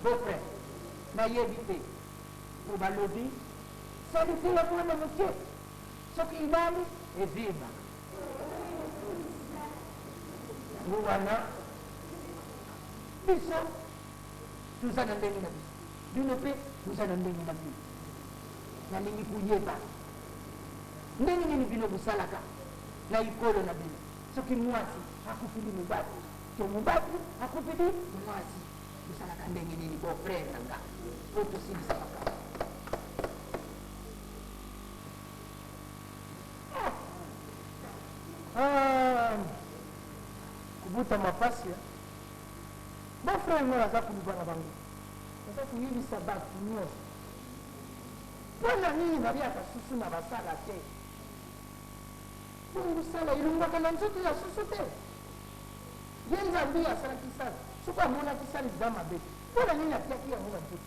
Beau frère, nayebi te po balobi salite ya mwana moke soki ilali evimba. Yango wana biso toza na ndenge na biso, bino mpe boza na ndenge na bino. Nalingi koyeba ndenge nini bino bosalaka na ekolo na bino soki mwasi akufeli mobali to mobali akufeli mwasi, bosalaka ndenge nini, beau frère na nga, po tosilisa makambo? Ah, kobotama pasi. Beau frère, nga naza koluba na bango, naza koyebisa bato nyonso mpo na nini baliaka susu na basala te. Bongo sala elongwaka na nzoto ya susu te. Ye Nzambe oyo asalaki sala, soki amonaki sala eza mabe, mpo na nini atiaki yango na nzoto?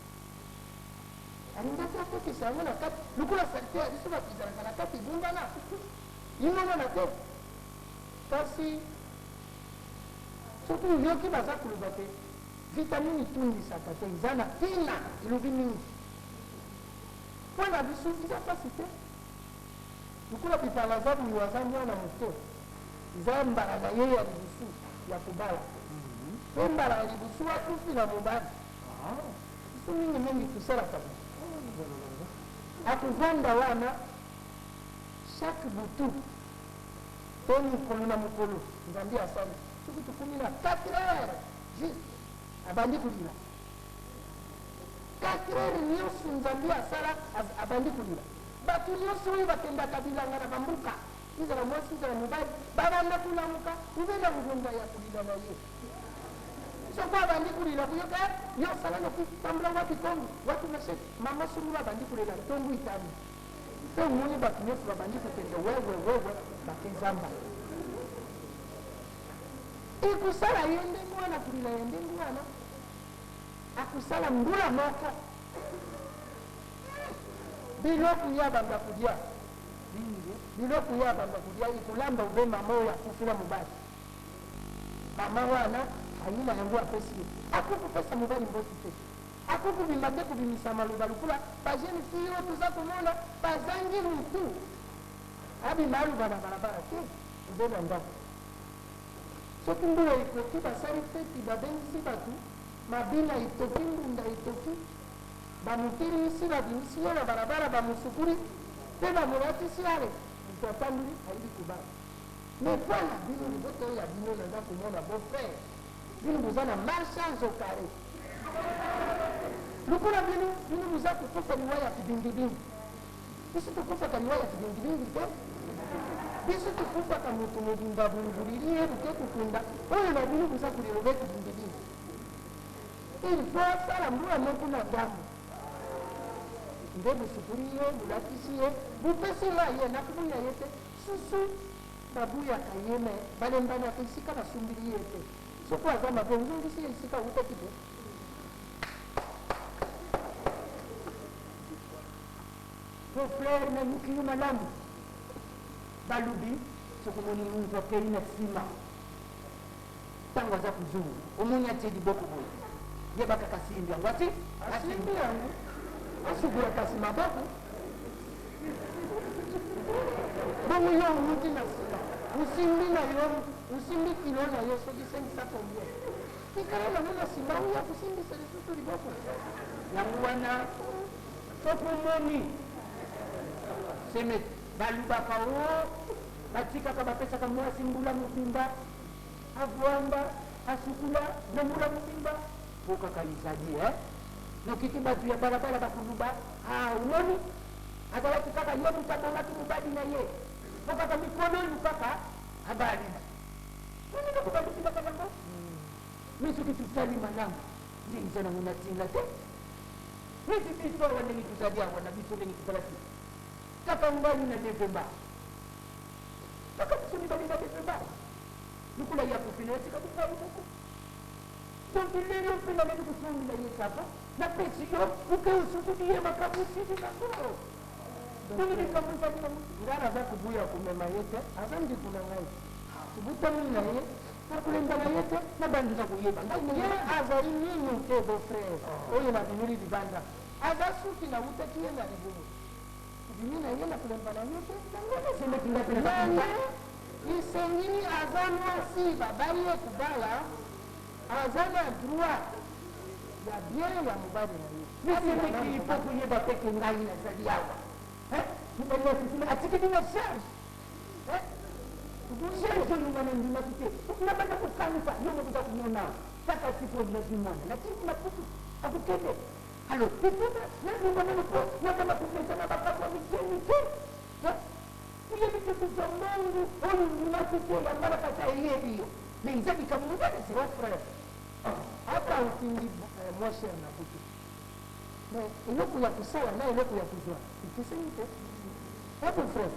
Alingaki akotisa yango na kati lokola salite ya biso bato ezalaka na kati, ebombana, imonana te. Kasi soki oyoki baza koloba te vitamine etondisaka te, eza na ntina elobi mingi mpo na biso, eza mpasi te. Lokola Bipala aza boye, aza mwana moke, eza mbala na ye ya liboso ya kobala, mpe mbala ya liboso akufi na mobali. Biso mingimingi tosalaka boye: akovanda wana chaque butu mpe mokolo na mokolo. Nzambe asali, soki tokomi na 4 heures juste, abandi kolila. 4 heures nyonso Nzambe asala, abandi kolila. Bato nyonso oyo bakendaka bilanga na bamboka, ezala mwasi, ezala mobali, babanda kolamuka ube na ngonga ya kolila na ye. Soko abandi kolila, koyoka yo osala noki tambola wapi Kongo, wapi machete, mama songolo abandi kolela, ntongo itami mpe omoni bato nyonso babandi kokende wewe wewe, bake zamba. Ekosala ye ndenge wana, kolila ya ndenge wana akosala mbula moko. Biloko ye abanda kolia mingi, biloko ye abanda kolia ekolamba ube mama oyo akufela mobali. Mama wana ayina yango, apesi ye. Akoki kopesa mobali mbosi te, akoki kobima te, kobimisa maloba lokola bajeune fille oyo toza komona bazangi mutu. Abima aloba na balabala te, ube na ndako. Soki mbula ekoki, basali feti, babengisi bato, mabina etoki, mbunda etoki, bamotelemisi, babimisi ye na balabala, bamusukuli mpe bamolatisi. Ale, moto atamboli, ayebi kobala. Mais mpo na bino, libota oyo ya bino, naza komona, beau frère, bino boza na malchance au carré. Lokola bino, bino boza kokufa liwa ya kibingibingi. Biso tokufaka liwa ya kibingibingi te. Biso tokufaka moto mobimba, bongulili ye, boke kokunda. Oyo na bino boza kolela obe kibingibingi. Il faut asala mbula moko na ndambo nde bosukuli ye, bolatisi ye, bopesi nga ye. Nakobuya ye te. Susu babuyaka ye, me balembanaka esika basumbili ye te. Soki aza mabe, ozongisi ye esika awutaki te. Beau frère, nayoki yo malamu. Balobi soki omoni muntu akei na nsima, ntango aza kozonga, omoni atie liboko boye, yeba kaka asimbi yango, ati asimbi yango, asukola kasi maboko. Bongo yo owuti na nsima, osimbi na yo, osimbi kilo na yo soki 500 combien, tikala nango na nsima, oya kosimbisa lisusu liboko. Yango wana soki omoni seme, balubaka o batikaka, bapesaka mwasi mbula mobimba avwamba, asukula na mbula mobimba, po kaka ezali e noki te bato ya balabala bakoluba: "A, omoni, azalaki kaka ye moto abongaki mobali na ye, po kaka mikolo oyo kaka abali." Oni noko balukilaka yango. Me soki tosali malamu nde eza nango na ntina te. Neti biso awa ndenge tozali awa na biso ndenge tozalaki kaka ngai na Devemba, kaka biso mibale na Devemba, lokola ye akufi na ye atika mobali moko. Donc lelo mpe naleli kosomela ye savon, napesi yo oke osukuli ye, makambo esili nango. Ndenge likambo ezali na motu. Ngai naza kobuya komema ye te, aza ndeko na ngai, tobutami na ye, nakolemba na ye te. Nabandika koyeba ngai. Ye azali nini te, beau-frère oyo nabimeli libanda, aza suki nawutaki ye na libumu, tobimi na ye, nakolemba na ye te. Nasemeki ngai mpe. Nani isengini aza mwasi babali ye kobala, aza na droit ya bien ya mobali na ye. Nasemeki, il faut koyeba mpe ke ngai nazali awa. Mobali ya Sisile atikeli na charge, charge oyo nga nandimaki te. Nabanda kokanisa yo moko oza komona kaka sikoyo nazwi mwana, natiki na putu akokende. Alors ifuna nalinga nano mpo nabanda kopesa na bakambo ya mike mike. Oyebi te kozwa mbongo oyo ndimaki te ya mbala kaka eyebi yo, mais eza likambo monene. Beau frère, ata otindi moins cher na butu, mais eloko ya kosala na eloko ya kozwa ekeseni te, beau frère.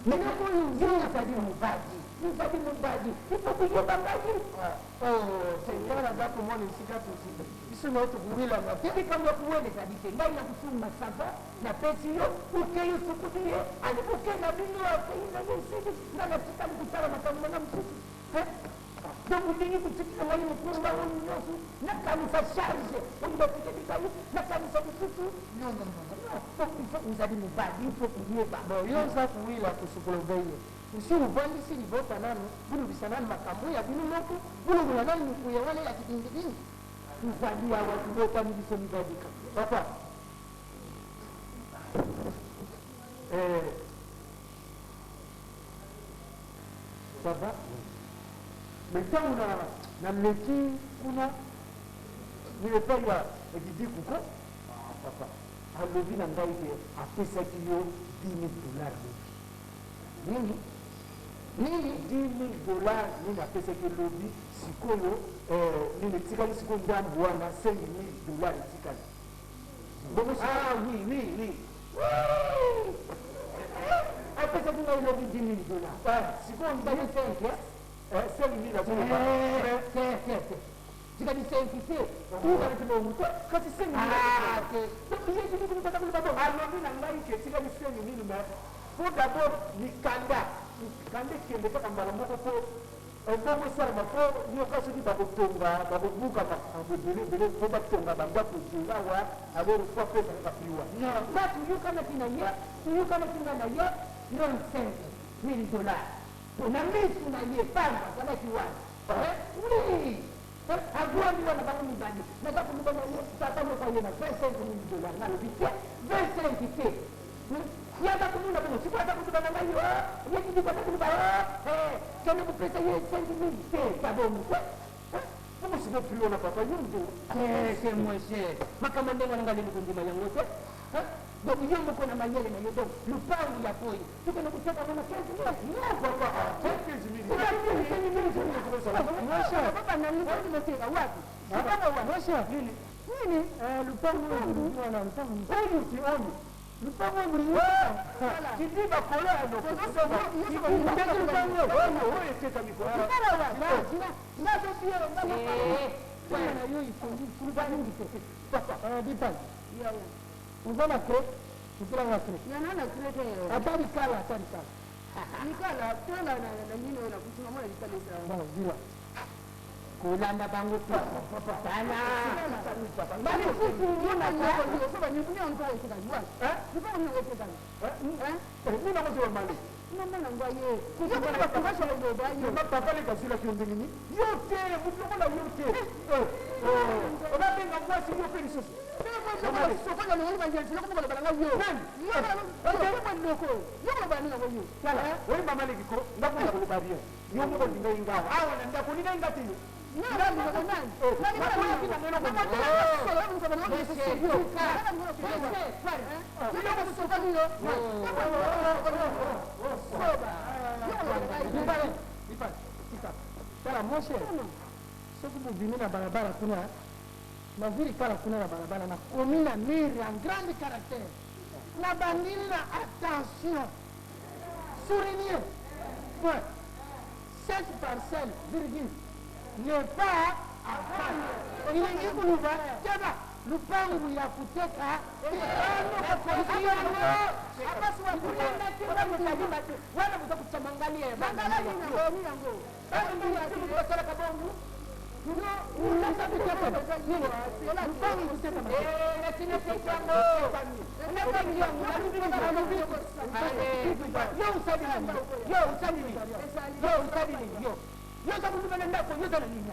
Eloko oyo yo ozali mobali, ozali mobali, il faut koyeba ngai. Nga naza komona esika tozi biso na ye tokowelama te. Likambo ya kowela ezali te. Ngai na kosomba savon, napesi yo, okei osukuli ye, ale oke na bino, akei na ye, esili. Ngai natikali kosala makambo nanga mosusu. Donc olingi kotikisa ngai mokumba oyo nyonso, nakanisa charge oyo batikeli ngai, nakanisa lisusu. Non, non, non, non, donc il faut ozali mobali, il faut koyeba. Bon, yo oza kowila kosukola obeye osi ovandisi libota nanu, bolobisa nanu makambo ya bino moko, bolongola nanu mokuya wana ya kidingidingi. Tozali awa, tobotami biso mibali. Papa, ça va, mais ntango naleki kuna ni epai ya Didi Kuko, papa alobi na ngai ke apesaki yo 10 000 dollars lobi. Nini nini? 10 000 dollars nini apesaki lobi. Sikoyo nini etikali? Sikoyo ndambu wana 5 000 dollars etikali bongo. Ah oui, apesaki ngai lobi 10 000 dollars. Sikoyo ezali 5. 5 000 azoloba. Te, tikali 5 te, ukalaki bongo te. Kasi 5 000. Te. Alobi na ngai ke etikali 5 000, mais po d'abord mikanda mikanda ekende kaka mbala moko mpo mbongo esalama, mpo yoka soki bakotonga, bakobuka makambo ebele ebele mpo batonga bandako ebele awa, alors po apesa kaka prix wana. Non, nga toyokanaki na ye, toyokanaki nga na ye 35 000 dollars po na misu na ye pamba azalaki wana. Oui, agwandi wana bango mibale, naza koloba na ye, tata moko aye na 25 000 dollars, nalobi te, 25 te. Ye aza komona bongo, sikoyo aza koloba na ngai, ye kidiko aza koloba kende kopesa ye 5 000 te, tabongo te. Bongo sikoyo prix wana, papa, yo nde C'est moins cher. Makambo ndenge wana, ngai leli kondima yango te. Donc yo moko na mayele na yo, donc lupangu ya boye tokende koteka ngo na 15 000? Non papa, 15 000. Moins cher nini? Lupangu wana, lupangu Oyo ti oyo lupangu oyo. Kidi bakolo ya noko oyo oyo etekami. Wana na yo ifongi kuluba mingi te, bipale oza na craie, ozelanga craie. Yana na craie te. Ata likala, ata likala. Likala tola na nini oyo nakutinga mona likala eza. Bon, zila. Kolanda bango te, tala. Balisusu Nini akozwa male? Mama na ngai ye. Papa leka azwilaki yo ndenge nini? Yo te, motu lokola yo te, obabenga mwasi yo mpe lisusu. Sokola longo banjelisi loko koloba na ngai yo loko yo koloba nini yango yo? Tala, oyi mama leki ko ndako na koloba rien. Yo moko olingai nga awa na ndako, olingai nga te yo. Nani? Bipale, bipale, tika. Tala, mon cher, soki bobimi na balabala kuna. Nazwi likala kuna na balabala, nakomi na mur en grande caractère, nabandili na attention, souligner, point, cette parcelle, virgule, n'est pas à vendre. Elingi koloba keba, lupangu ya koteka te. Wana boza kotya mangali ya basalaka bongo. Yo osali nini? Yo osali nini? Yo osali nini? Yo yo oza koluba na ndako, yo oza na nini?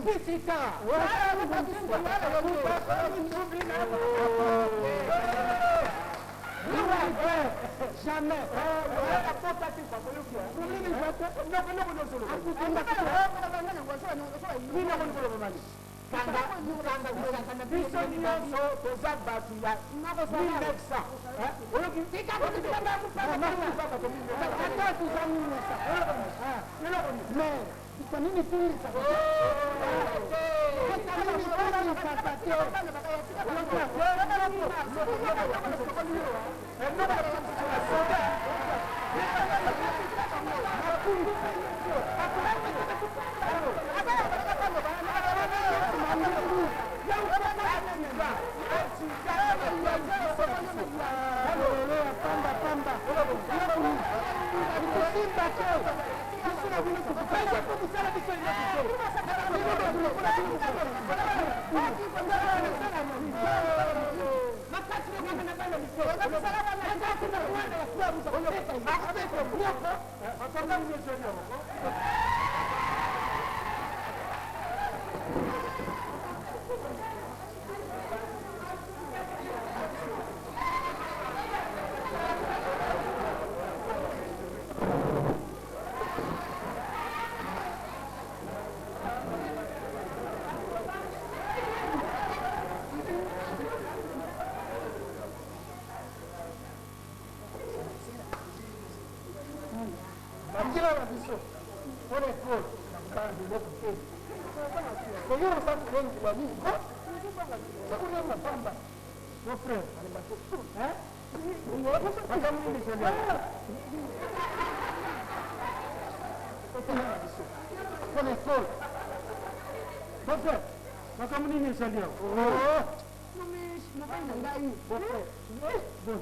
Bisika. Jamais. Biso nyonso toza bato ya 1900. Oyoki? Ata tuza 1900, mais kwa nini tulisa? Kwa nini tulisa te? Pamba pamba, kusimba te. Biso na bino tukupesa po kosala biso. Bakila na biso mpona ekole nakosala biloko te. Koyo oza kolengiwa nini ko sakolenga pamba. Mon frère, mpona ekole. Mon frère, makambo nini ezali awa? Mobali na ngai. Mon frère, bon.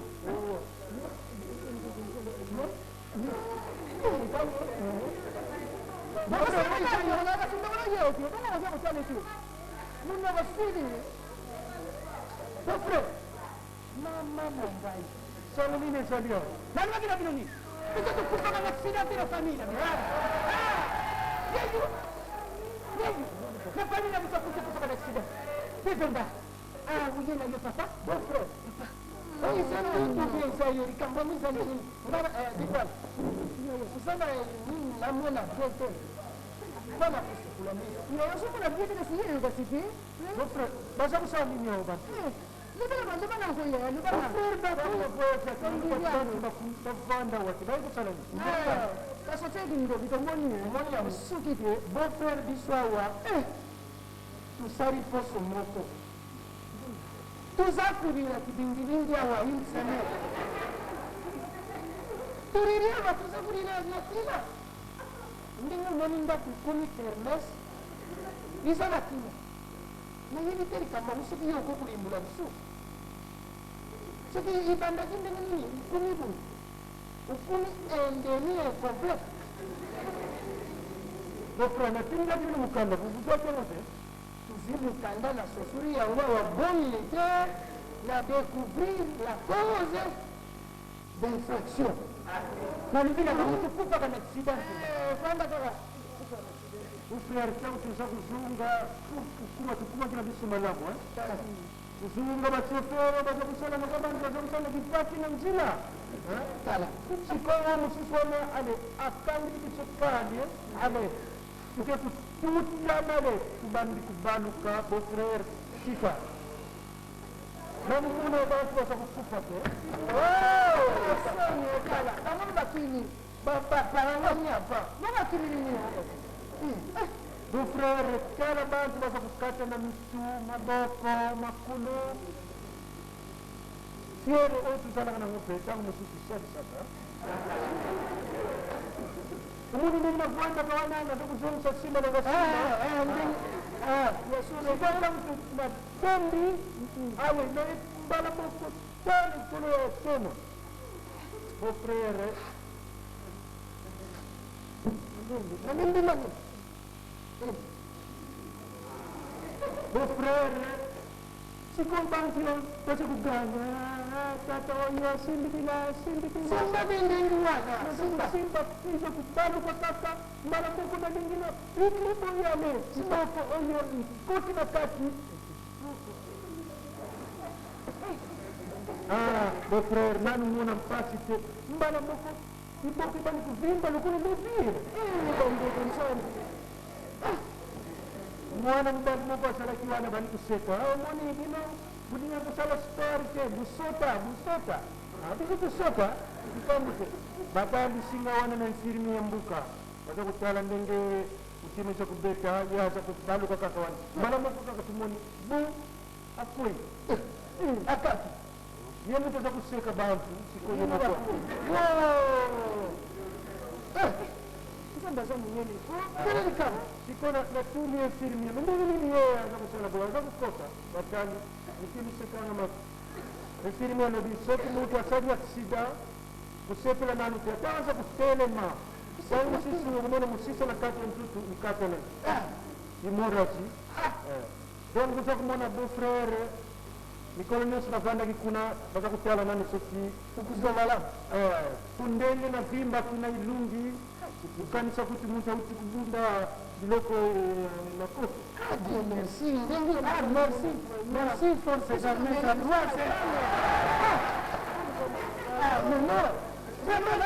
Mon frère, mama na ngai. Sango nini ezali awa? Nalobaki na bino nini? Biso tokufaka na accident te na famille na biso. Yeyu yeyu, na famille na biso akuti kufaka na accident te. Venda oye na yo, papa. Mon frère, oyo eza nini? Eza yo likambo yango eza nini? Ngana dikwana oza na nini? Namona bien te mpona kosukola miso. Ozomona bien te, kasi ye kasi te. Mon frère, baza kosala nini awa bato? Loba na loba na. Bavanda wate bayi kosala nini? Kasi otiaki ndoki, tomoni suki te. Bon frère, biso awa tosali poso moko, toza kulila kibingibingi awa une semaine. Tolili awa, toza kulila na ntina ndenge omoni ndako ekomi kermesse, eza na ntina. Nayebi te likambo yango, soki yo okokolimbola biso, soki ebandaki ndenge nini, ekomi boye, okomi endemi incomplet. Mon frère, natindaki bino mokanda, bozwaki yango te? Tozwi mokanda na sosoli yango awa bonile te na découvrir la cause d'infraction. Nalobi na bango, tokufaka na accident te. Fanda kaka. Mon frère, ntango toza kozonga, kuma tokumaki na biso malamu, tozonga, bachauffeur baza kosala makabantu, baza kosala kipaki na nzela. Tala. Sikoyo mosusu wana ale akangi biso kale, ale toke kotutana, ale tobandi kobaluka. Beau frère, tika namomona bato baza kokufa te. Tala, bango bakimi. Baparangani apa? Bo bakimi nini? Beau-frère, tala bantu baza kokata na misu, maboko, makolo. Fiere oyo tozalaka nango mpe ntango mosusu esalisaka. Omoni ndenge navandaka wana, naza kozongisa nsima nanga nsima. Sikoyo ntango natombi awe naye mbala moko ta likolo ya toma. Beau-frère, Nalembi nani? Beau-frère, sikoyo bantu baza koganga, tata oyo asimbikila, asimbikila. Simba mpe ndenge wana, simba. Simba eza kobaluka kaka mbala moko, nalingi na pili boyale siboko oyo ikoti na kati. Ah, beau-frère, nanu mona mpasi te. Mbala moko liboko ebandi kovimba lokola levire. Bandeko, nzambe! Mwana mobali moko azalaki wana, bandi koseka: "Omoni, bino bolinga kosala sport te, busota busota." Biso tosota likambo te. Batalisinga wana na infirmier ya mbuka, baza kotala ndenge motema eza kobeta, ye aza kobaluka kaka wana. Mbala moko kaka tomoni bu akwei. Akati. Ye moto aza koseka bantu, sikoyo moko. Nzambe aza monene. Tala likambo. Sikoyo natuni infirmier: "Me ndenge nini ye aza kosala boye, aza kokosa?" Batali mikilisekanga. Infirmier alobi: "Soki moto asali accident, kosepela nanu te, ata aza kotelema, ntango mosusu okomona mosisa na kati ya ntutu ikatana, hémorragie." Donc oza komona, beau frère, mikolo nyonso navandaki kuna, baza kotala nanu soki okozwa malamu. Po ndenge navimbaki na ilungi, okanisa kuti moto auti kobunda biloko na kofi. Ah, Dieu merci, ndenge, ah, merci, merci, force armées à droite. Ah, ah, mais non, vraiment,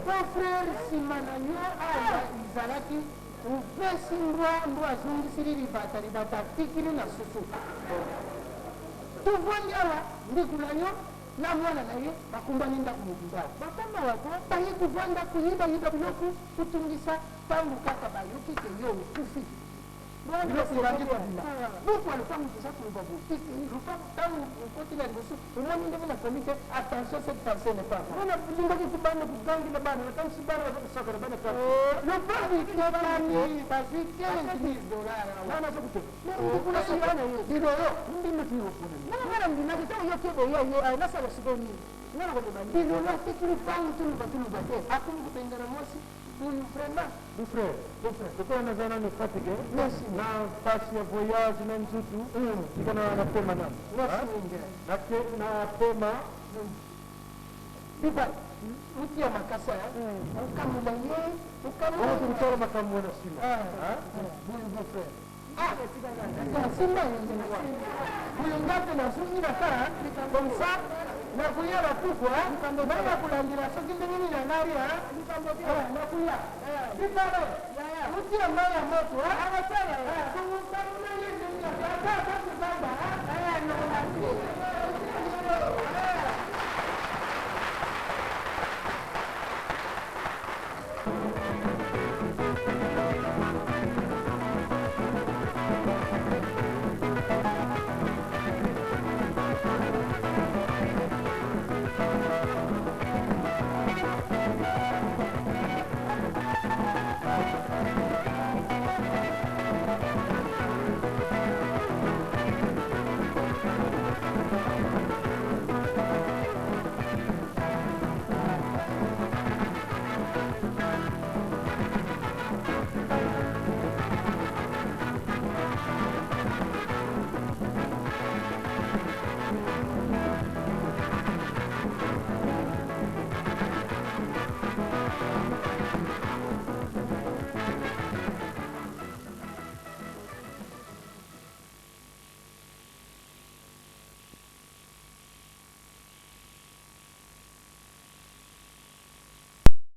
beau frère, nsima na yo awa ezalaki opesi mbwa, mbwa azongisili libata, libata atikili na susu. Tovandi awa, ndeko na yo na mwana na ye bakumbani ndako mobimba, baye kovanda, koyibayiba biloko, kotungisa. Ntango kaka bayoki ke yo okufi, biloko ebandi kobima. Buku ya lopango, toza koloba botiki lopango. Ntango okoti na liboso, omoni ndenge nakomi te: "Attention, cette parcelle n'est pas." Mpona lingaki kobanda kogangela bana, nakanisi bana baza kosakana, bana kati. Lopango etekami, bazwi 15 000 dollars awa. Nana aza koteka. Bilolo. Ndimaki mpona Nga nga na ndimaki ntango yoki boya ye, nasala sikoyo nini? Nga na koloba nini? Bilolo, ateki lopango. Toloba, toloba te, akomi kobengana mwasi oyo vraiment. Beau frère, beau frère, lokola naza nano fatigué. Merci. Na mpasi ya voyage na nzutu, tika na napema nano. Merci mingi. Na pema. Biba uti ya makasa, okamula ye. Oyo Okamula. tokotala makambo wana nsima. Boye, beau frère, simba ye ndenge wana boye. Nga mpe nazongi na ka comme ça, nakoya bakuku nanga kolandela soki ndenge nini alali. Nakoya bibale uti ya mai ya moto bongo kamula ye ndenge ata akokobamba.